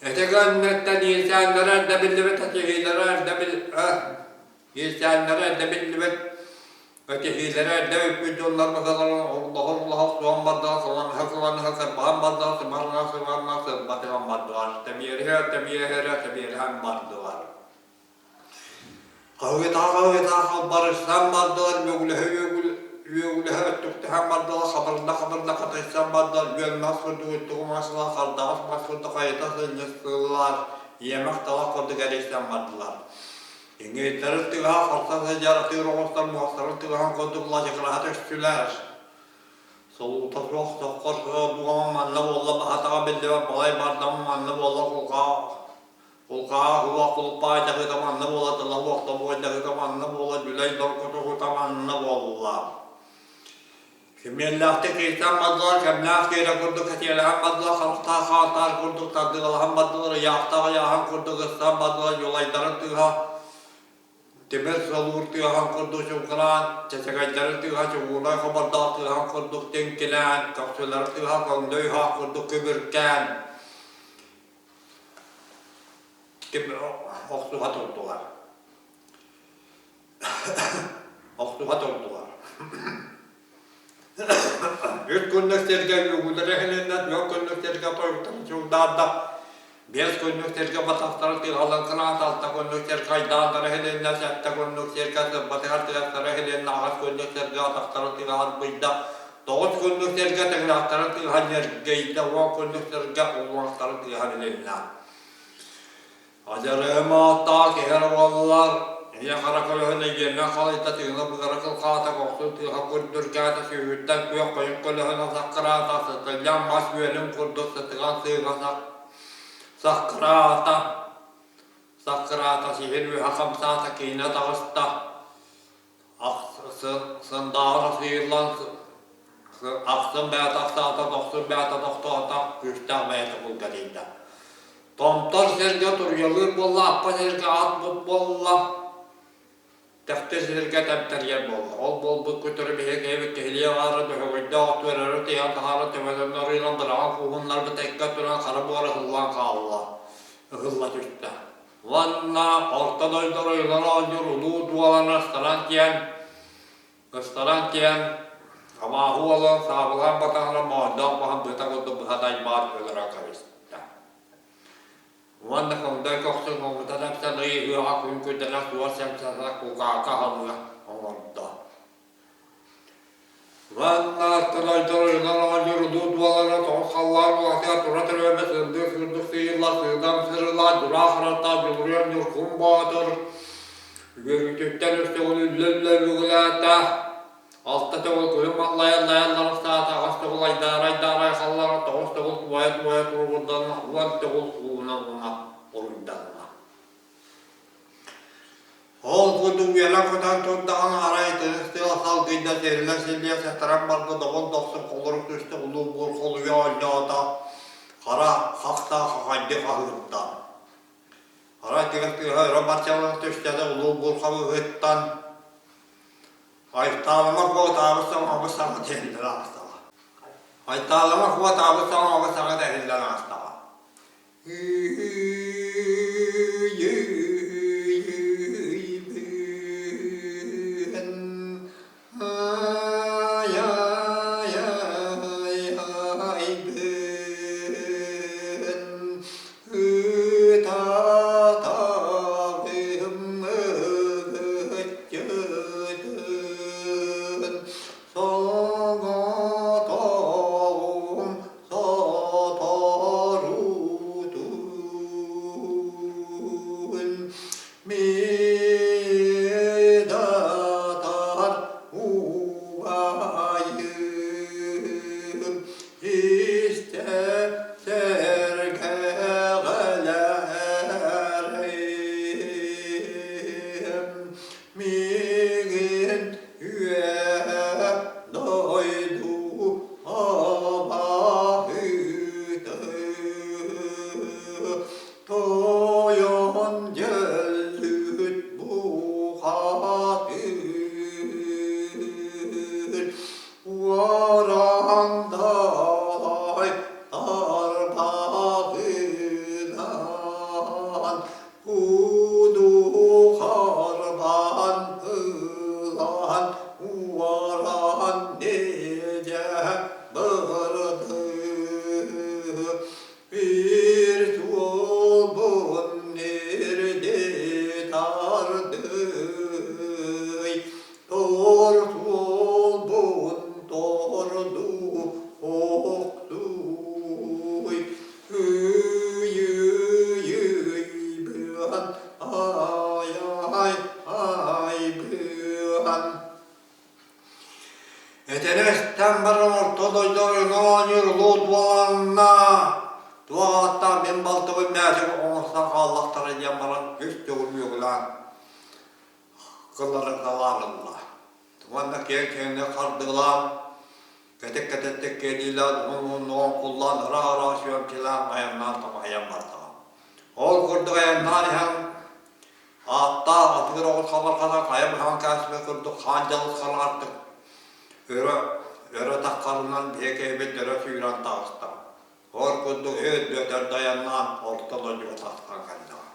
Этигэннэртэн иирсээннэрэ эрдэ биллибит, этиһиилэрэ эрдэ иирсээннэрэ эрдэ биллибит, этиһиилэрэ эрдэ бүппүт дьоннор быһаларын оллоһор-оллоһор суон бардылар, сыланыһа-сыланыһа сырбаһан бардылар, сымарына-сымарына сырбатыһан бардылар, тэмиэриһэ-тэмиэһэрэ тэмиэриһэн бардылар. Хаһыытаах-хаһыытаах халбарыйсан бардылар, үөгүлэһэ-үөгүлэһэ өттүктэһэн бардылар, хабырына-хабырына хатыйсан бардылар, үөн мас курдук өттүгү мас ылан, хардаҕас мас курдук хайыта сынньыстылар, иэмэх талах курдук эрийсэн бардылар. Иҥиирдэрин тыаһа харса сылдьар атыыр оҕустар муостарын тыаһын курдук лачыгыраһа түстүлэр. Солуута суох соххор дуома манна буолла баһатаҕа биллибэт балай бардам манна буолла кулгаах Кулгаах уох кулпаайдаһыта манна буола, тыла уох тобуойдаһыта манна буола, дьүлэй доргутуһута манна буолла. Кимиэллээхтик киирсэн бардылар, кэмнээх киирэ курдук кэтиэлэһэн бардылар, харахтаах хаартаар курдук тардыалаһан бардылар, ыйаахтаах ыйааһын курдук ыстан бардылар, дьулайдарын тыаһа тимир солуур тыаһын курдук чуҥкураан, чэчэгэйдэрин тыаһа чугуунай хобордоох тыаһын курдук тиҥкилээн, көхсүлэрин тыаһа көҥдөй ыһаах курдук күбүркээн, Ким охсуһа турдулар. Охсуһа турдулар. Үс күннүк сиргэ үөгүлэрэ иһилиннэ, түөрт күннүк сиргэ тойуктара чугдаарда, биэс күннүк сиргэ батахтара тыаһалан кыраата, алта күннүк сиргэ айдаандара иһилиннэ, сэттэ күннүк сиргэ сырбатыгар тыастара иһилиннэ, аҕыс күннүк сиргэ атахтара тыаһарбыйда, тоҕус күннүк сиргэ тыҥырахтара тыаһа ньиргийдэ, уон күннүк сиргэ уллуҥахтара тыаһа билиннэ. Адьарыым ааттаах иһэр буоллар, ийэ хара көлөһүн эйиэннэ халыйда, тыына быгара кылхаата, кохсун тыаһа курдургаата, сүүһүттэн күөх хойун көлөһүнэ саккыраата, сытыллан мас үөнүн курдук сытыган сыыҥа саккыраата, саккыраата, сиһин үөһэ хамсаата, киинэ таҕыста, Сындааҕар сыыйыллан ахсын бэйэтэ ахсаата, дохсун бэйэтэ тохтоото, күүстээх бэйэтэ кулгатыйда. Томтор сиргэ туруйалыыр буолла, аппа сиргэ ат буолла, тэхтир сиргэ тэптэрийэр буолла. Ол буолбут көтөрү биһиги киһибит киһилии аҕаара дөһөгөйдөөх оту өрө тиһэн таһаара төбөтүн арыынан быраҕан кууһуннарбыт эккэ туран хара буора ыһыллан хаалла, ыһылла түстэ. Уонна орто дойду оройунан оонньуур улуу дуоланы астаран тиэн Ыстаран тиэн, абааһы уола саабылаан батаһына моойдоох баһын быта курдук быһа дайбаан өлөрөн кэбистэ. Уонна көҥдөй көхсүн хоҥута тэпсэн ый ыһыаҕа күн күндэнэ суор сэмсэтэ кукаака аһылыга оҥордо. Уонна ыстарайдар оҕонньор улуу дуолара тоҕус халлаан улаатыгар тура төрөөбүт сырдык сырдык сыыйылла сыыдам сырылаа дьураа харахтаах Дьулуруйар Ньургун Боотур Үөрүүтүттэн үс төгүл үллэ-үллэ үөгүлээтэ, алта төгүл күһүн маллайан лайалларыстаата, аҕыс төгүл айдаара-айдаара айхаллара, тоҕус төгүл туойа-туойа туругурданна, уон төгүл ууна-ууна уруйданна. Ол курдук үөрэн-көтөн турдаҕына арай тыыс тыал салгыйда, сирилэ силлиэ сэтэрэн барда, добун дохсун холорук түстэ, улуу буор холуйа оонньоото, хара хахтаах хахайдыы хаһыырда. Арай тыгын тыаһа өрө барчалана түстэ да улуу буурҕа быһыыттан Айтаалыма куотаабыт саҥа саҥа иһиллэн аастаҕа. Айтаалыма куотаабыт саҥа саҥа иһиллэн аастаҕа. Соҕотоҕум соторутун Медатар убайым истэ сэргэҕэлэрим миигин үөһэ дойду абаһыты Тойон дьөллүт бухатыыр, Уорандалай тарбаҕынан Куду харбан ылан Уоран ньидьэ бырды. Биир суолбун нирди тардый, Тор суолбун торду охтуй, Ый-ый-ый-быан, ай-ай-ай-быан. Этэрээстэн баран орто дойду оройуна оонньуур улуу дуоланна туох ааттаах мин балтыбын мээчик оҥостон хааллахтара диэн баран үс төгүл үөгүлээн кылларыталаан ылла. Уонна киэҥ-киэҥник хардыылаан, кэтит-кэтэттик киэлиилээн, уһун-уһуннук оҥкуллаан, ыраах-ыраах сүөмчилээн айаннаан тамайан бардаҕа. Ол курдук айаннаан иһэн Ааттаах атыыр оҕус хабарҕата хайа быһан кээспит курдук хаан дьалыс хараҕартык өрө өрө таххарынан биһиги өрө сүүрэн таҕыста. Ол курдук өйдөтөр дайаннаан орто дойдуга тахсан кэллэҕэ.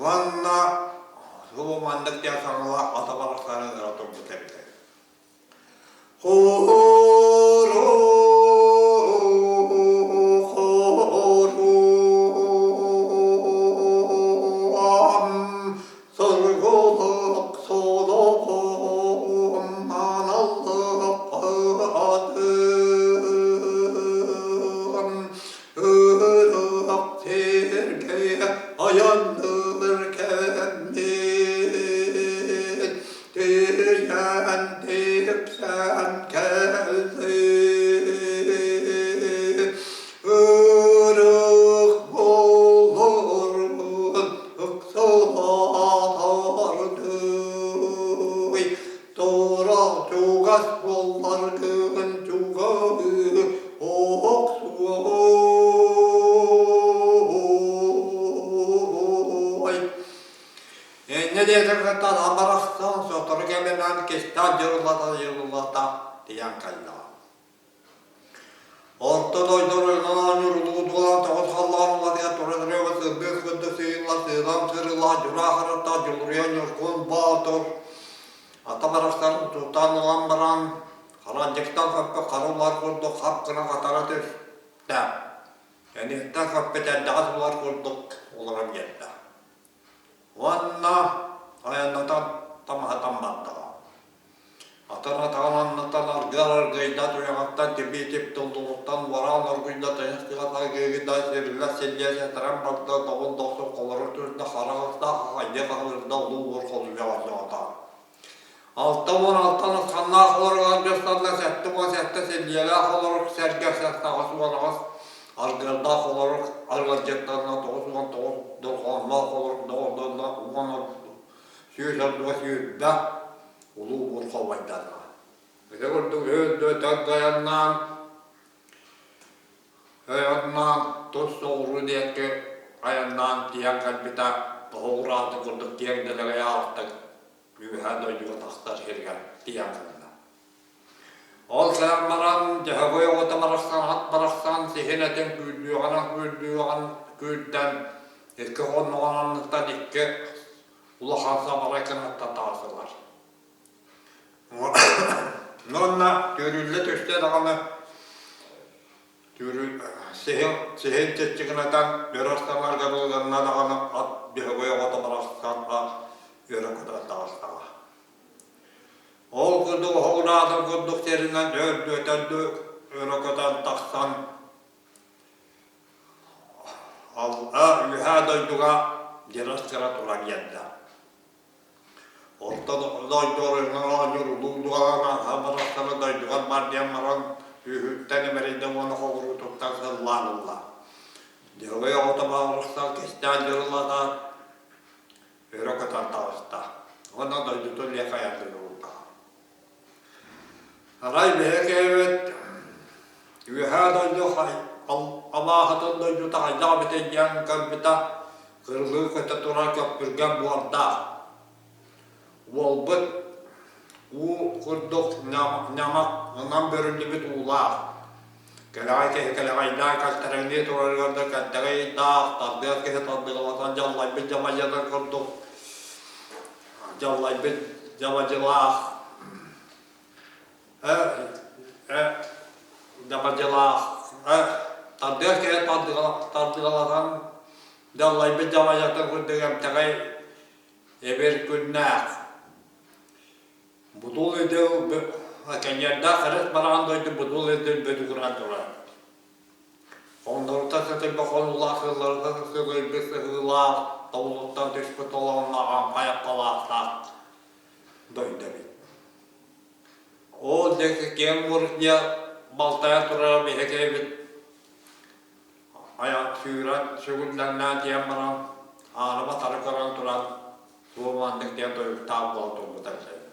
Уонна субу маннык диэн саҥалаах ата барахсаны ыра турбут эбит. Соргулук солоҕум аналлык атым Ырыах сиргэ айанныыр кэммит Тиийэн тиксэн кэллим. силлиэтин кытта барахсан сотору кэминэн кистээн дьырылата-дьырылата тиийэн кэллэҕэ. Орто дойду оройунан оонньуур улуу дуолан тоҕус халлаан улатыгар туран ырыаҕа сырдык курдук сыыйылла сыылан сырылаа дьураа харахтаах Дьулуруйан Ньургун Боотур ата барахсан тутан ылан баран хараанньыктан көппүт хара улар курдук хап гына хатара түстэ. Кэнниттэн көппүт эрдэҕэс улар курдук олорон биэрдэ. Уонна айаннатан тамаһатан бардаҕа. Атын атаҕын анныттан аргыар аргыйда, туйаҕыттан тибии-тип туллугуттан уораан оргуйда, тыйыс тыа тайгыыгыда, сириллэ силлиэ сэтэрэн барда, добун дохсун холоро түстэ, хара ыстаах хахайдыы хаһыырда, улуу уор холуйа оонньоото. 66 нусханнаах олорор аргыстанна 77 силлиэлээх олорор сэргэ 88 аргыардаах олорор арыалдьыттанна 99 дорҕоонноох олорор доҕордонно уон 140 сүүрбэ улуу бурховайданна. Ити курдук өйдөтөн айаннаан айаннаан тус соҕуруу диэки айаннаан тиийэн кэлбитэ тоһоҕураатын курдук киэҥ дэлэгэй аартык үөһээ дойдуга тахсар сиригэр тиийэн кэллэ. Ол кэлэн баран Дьөһөгөй оҕото барахсан ат барахсан сиһин этин күүрдүөҕүнэн күүрдүөҕүн күүрдэн икки хонноҕун анныттан икки улахан сабарай кынаттан таҕыстылар. Уонна түүрүллэ түстэ даҕаны Сиһин сиһин чиччигинэтэн өрө ыстанарга дылы даҕаны ат Дьөһөгөй оҕото барахсан өрө көтөн таҕыстаҕа. Ол курдук оһоҕунаатын курдук сиринэн өрдүөтэрдүү өрө көтөн тахсан үөһээ дойдуга дьырас гына туран биэрдэ. Орто дойду оройунан оонньуур улуу дуҕалаан барахсаны дойдугар бар диэн баран үөһүттэн имэрийдэ уонна холоруутуттан сыллаан ылла. Дьөһөгөй оҕото барахсан кистээн дьырылатаат өрө көтөн таҕыста уонна дойдутун лиэх айардыы уурдаҕа. Арай биһиги Үөһээ дойду абааһытын дойдута хайдах эбитэй диэн көрбүтэ, кырылыы көтө турар көппүргэн буордаах. Уолбут уу курдук ньамах ынан бөрүллүбүт уулаах. Кэлэҕэй киһи кэлэҕэйдээн кэлтэрэҥнии турарыгар да кэлтэҕэйдаах, тардыар киһи тардыгалатан дьаллайбыт дьамайыатын курдук дьаллайбыт дьабадьылаах дьабадьылаах тардыар киһи тардыгалатан дьаллайбыт дьабадьатын курдук эмтэҕэй эбир күннээх Будул идил кэнньэрдээх кырыс бараан дойду будул идил бөдүгүрэн турар. Хоҥнорута сытыйба хонуулаах сылларыта сылыйбыт сыһыылаах тобулуттан түспүт толоонноох аҥхайаппалаахтаах дойду эбит. Ол диэки киэҥ мурук диэн балтайан турара биһиги эбит айан сүүрэн сүгүллэҥнээн тиийэн баран ааны батары көрөн туран туоманнык диэн тойуктаах буола турбута эбит.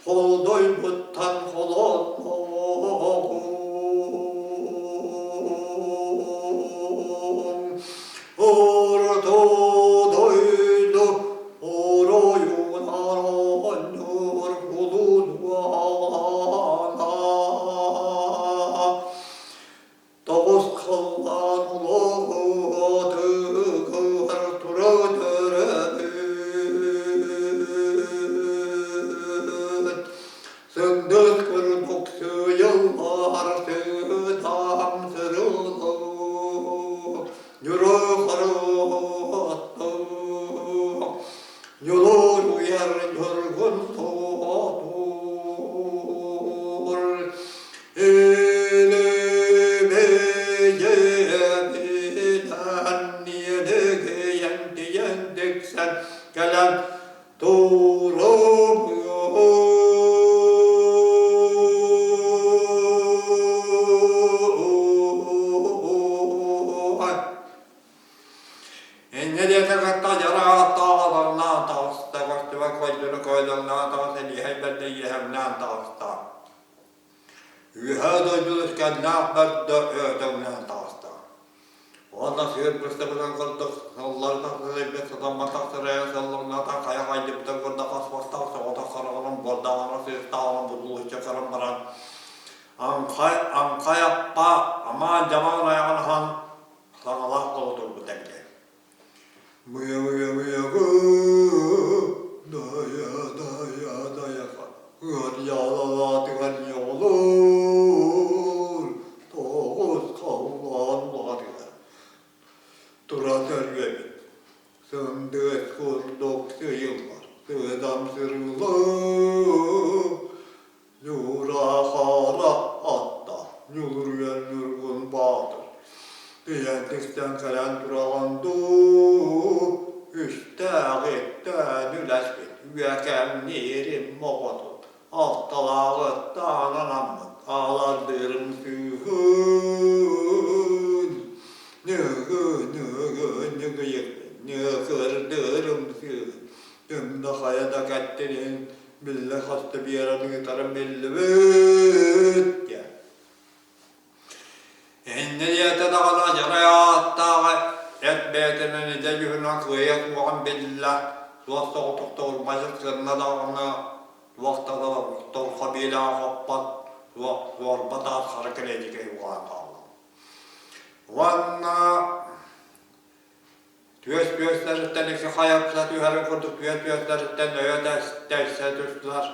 Холдойбуттан холотноҕум Орто дойду оройун оонньуур улуунуана Тоҕус халлаан улуутугар тура төрөбүт Сындыт курдук сыыйыллар сыдам. Дьулуруйар Ньургун Боотур Илибийэбинэн иэлигийэн тиийэн тиксэн кэлэн туругуй. Инньэ диэтэ кытта дьарааттаах алаҥнаан таҕыста, көстүбэт койдуну көйдөҥнөөн таҕыс илииһэй бэрдэ иэһэҥнээн таҕыста. Үөһээ дойду үскэннээх бэрдэ өөтөҥнөөн таҕыста. Уонна сыыр быстыбытын курдук сылларынан сылайбыт сатамматах сырайа сыллаҥнаатан хайа хайдыбытын курдук хас-бастаах соҕотох хараҕынан буордааҕынан сыыстааҕынан будулуччу көрөн баран аҥхай аҥхай аппа амаан-дьамаан айаҕын аһан саҥалаах буола турбут эбитэ. Мыйа-мыйа-мыйа дайа дайа дайа ыар ньоҕолуур тоҕус халлаан улаатыгар тура төрүөбүт сындыыс курдук сыыйыллар сыдам сырыылыы Ньуура-хаара атта Ньулуруйан Ньургун Баатыр Ийэн тиксэн кэлэн тураҕын дуу, үстээҕиттэн үлэспит үөкэмниирим оҕотун, алталааҕыттан анаммыт аалардыырым сүүһүн, ньыгы-ньыгы ньыгыйыппын, ньыкырдыырым сыыһын, ким да хайа да кэттин биллэ хаста биэрэн ыытарым биллибит диэн. Инньэ диэтэ даҕаны дьарай ааттааҕа эт бэйэтинэн идэ дьүһүнүн кыайа суоҕун биллэ, суос соҕотох тоҕурбадьык гынна даҕаны туох да торхо биэлэҕэ хоппот, суох суорба таас хара кэлэдьикэ угаан хаалла. Уонна Түөс түөстэриттэн икки хайа түһэрин курдук түөс түөстэриттэн өйө тэйсэ түстүлэр,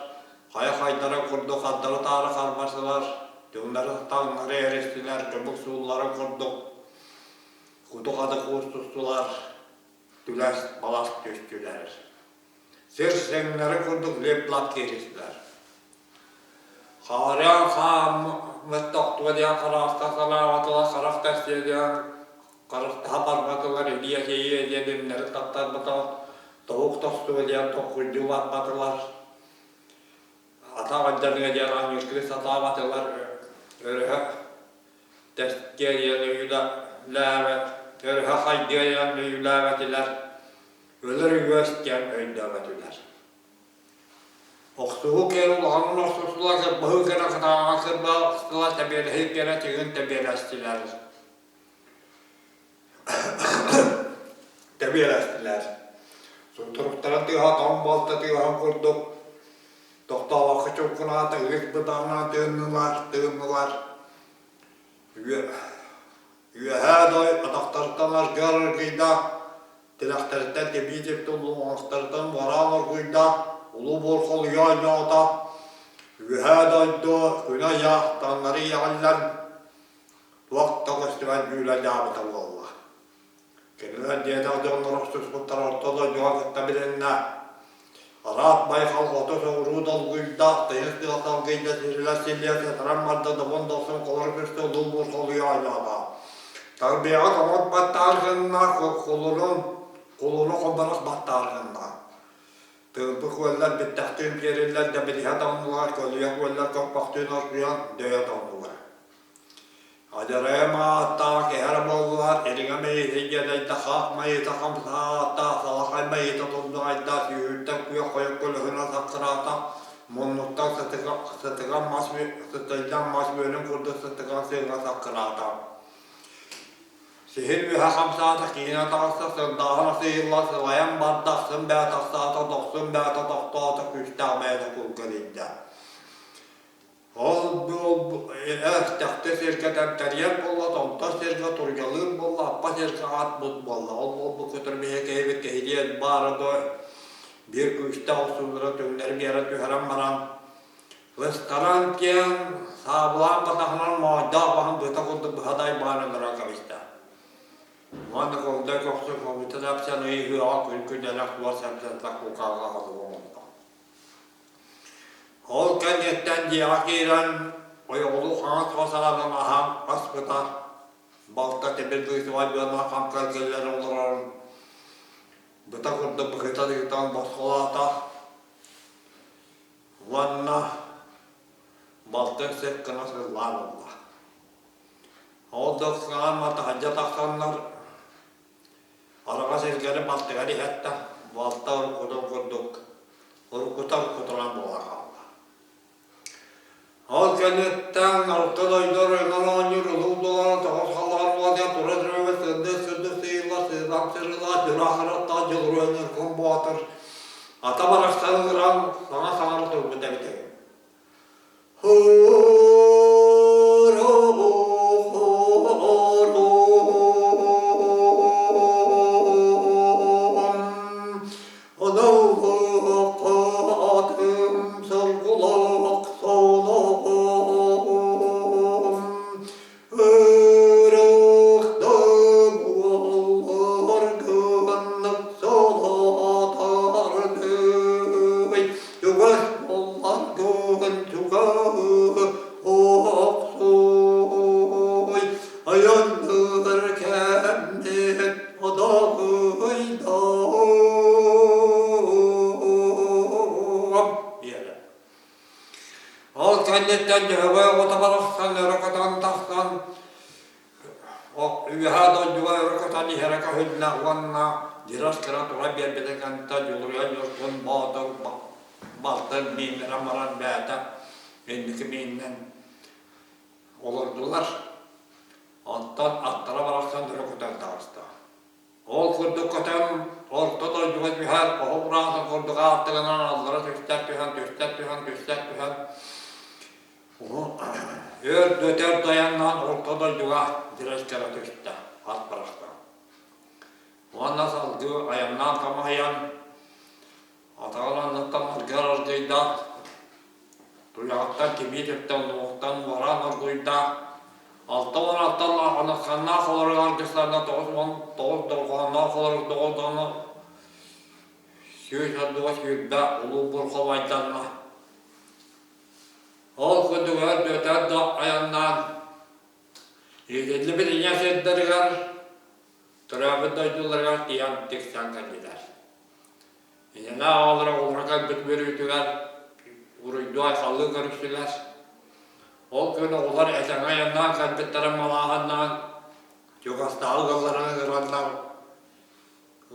хайа хайдарын курдук хардары-таары харбастылар, түҥнэри таҥнары эристилэр, чубук суулларын курдук куту-хаты куустустулар, түлэс-балас түстүлэр. Сир сэҥнэрин курдук лип-лап кииристилэр. Хаарыан хааммыт тохтуо диэн харааста санаабатылар, харах тэстиэ диэн харахтаһа барбатылар, илиэ киһиэ диэн имнэри таптарбатылар, тоһук тостуо диэн толкуйдуу барбатылар, атах алдьаныа диэн анньыыргыы сатаабатылар, өрөһө тэстиэ диэн өйүлээбэт, өрөһө хайдыа диэн өйүлээбэтилэр, өлөр үөс диэн өйдөөбөтүлэр. Охсуһуу киэр улаханын охсустулар, кырбаһыы кэрэ кытаанаҕа кырбастылар, тэбиэлэһии кэрэ тыгын тэбиэлэстилэр. Тэбиэлэстилэр. Сутуруктарын тыаһа тоҥ буолта тыаһын курдук тохтообокко чуҥкунаата ыыс бытааннаан тыыннылар, тыыннылар. Үөһээ дой атахтарыттан аргыар аргыйда, тилэхтэриттэн тибии типтуллун оҥостортон муораан оргуйда, улуу буор холуйа оонньоото, Үөһээ дойду күнэ-ыйа таҥнары иэҕиллэн, туох да көстүбэт дьүүлэ дьаабыта буолла. Кинилэр диэтэх дьоннор охсуспуттар орто дойдуга кытта билиннэ. Араат байҕал хоту соҕуруу долгуйда, тыйыс тыал салгыйда, сирилэр силлиэ сытаран барда, добун дохсун холоро түстэ, улуу буор холуйа оонньоото. Тарбыйаҕа тоҥот баттаан гынна, кулунун, кулуну хоборос баттаан гынна. Тыымпы күөллэр биттэхтиин киэриллэр, дэбилиһэ тоҥнулар, көлүйэ күөллэр көппөхтүүн оргуйан, дөйө тоҥнулар. Адьарайым ааттаах эһэр буоллулар, ириҥэ мэйиитэ дьэдэйдэ, хаах майыыта хамсаата, салахай майыыта туллаҕайда, сүүһүттэн күөх хойук көлөһүнэ саккыраата, муннуктан сытыган мас сытыйдан мас үөнүн курдук сытыган сыыҥа саккыраата. Сиһин үөһэ хамсаата, киинэ таҕыста, сырдааҕын асыйылла сылайан барда, ахсын бээ тахсаата, дохсун бээтэ тохтоото, күүстээх бэйэтэ кулгарыйда. Ол чахчы сиргэ тэмтэрийэр буолла, томтор сиргэ тургалыыр буолла, аппа сиргэ аат-бут буолла. Ол буолбут көтөр биһиги киһибит киһилиэн баара дуо, биир күүстээх охсуулара түҥнэри биэрэ түһэрэн баран, ыстаран киэн саабылаан батаһынан моойдоох баһын быта курдук быһа дайбаан өлөрөн кэбистэ. Уонна кылдай көхсүн хомуйта тапсан ыйыһыаҕа күн-күнэлэх туос сэмсэнтэх кукааҕа хотугу оҥордо. Ол кэнниттэн дьиэҕэ киирэн ойоҕолуу хаҥас хос аанын аһан аспыта, балта тимир быысыбай быанан хам кэргэллэр олорорун быта курдук быһыта ыытан босхолоото уонна балтын сир гына сыллаан ылла. Ол да ыксаан таһырдьа тахсаннар араҕас илгэни балтыгар иһэттэ, балта уруккутун курдук уруккута уруккутунан буола хаалла. Ол кэнниттэн орто дойду оройунан оонньуур улуу буолан тоҕус халлаан буолан тура түрөбө сырдык сырдык сыйылла сыылам сырыла дьураах ыраттаах дьулуруйан Ньургун Боотур ата барахсан ыҥыран саҥа саҥара турбут эбит үһү. Чугас буолларгын чугаһы охсуй, айанныыр кэммит одоһуйдоом диэтэ. Ол кэнниттэн Дьөһөгөй оҕото барахсан өрө көтөн тахсан Үөһээ дойдуга өрө көтөн иһэрэ көһүннэ уонна дьирас кыра тура биэрбитэ кэнтэ Дьулуруйан Ньургун Боотур балтын мииннэрэн баран бэйэтэ инники мииннэн олордулар. Онтон аттара барахсан өрө көтөн таҕыста. Ол курдук көтөн орто дойдуга түһэр, оһох ураатын курдук аартыгынан аллара түстэр түһэн, түстэр түһэн, түстэр түһэн Өр дөтөр дайаннаан орто дойдуга дьирэскэрэ түстэ, ат барахсан. Уонна салгыы айаннаан хамаһыйан, атаҕын анныттан аргыар аргыйда, туйаҕыттан тимии түптэн уҥуохтан уораан оргуйда, 66 анахханнаах олорук аргыстарына 99 дорҕоонноох олорук доҕордоно 120 улуу бурховайданна. Ол курдук өр өтөр да айаннаан, иитиллибит ийэ сирдэригэр, төрөөбүт дойдуларыгар тиийэн тиксэн кэллилэр. Ийэлээх оҕолоро оҕолоро кэлбит үөрүүтүгэр уруйдуу-айхаллыы көрүстүлэр. Ол күн оҕолор этэҥҥэ айаннаан кэлбиттэрин малааһыннаан, чугастааҕы ыалларын ыҥыраннар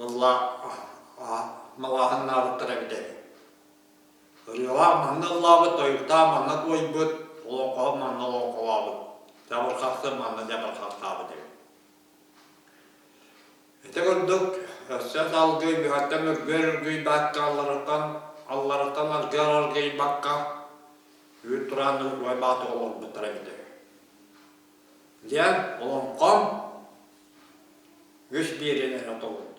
ылла малааһыннаабыттар эбитэ үһү. Ырыалаах манна ыллаабыт, тойуктаах манна туойбут, олоҥхоһут манна олоҥхолообут, дьабырҕахсыт манна дьабырҕахтаабыт эбит. Ити курдук, өссө салгыы үөһэттэн үргүөр үргүйбэккэ, аллараттан аллараттан аргыар аргыйбакка, үүт тураан Ньукулай Баатыр олорбуттара эбитэ үһү. Диэн олоҥхом үс биэриини эрэ толордум.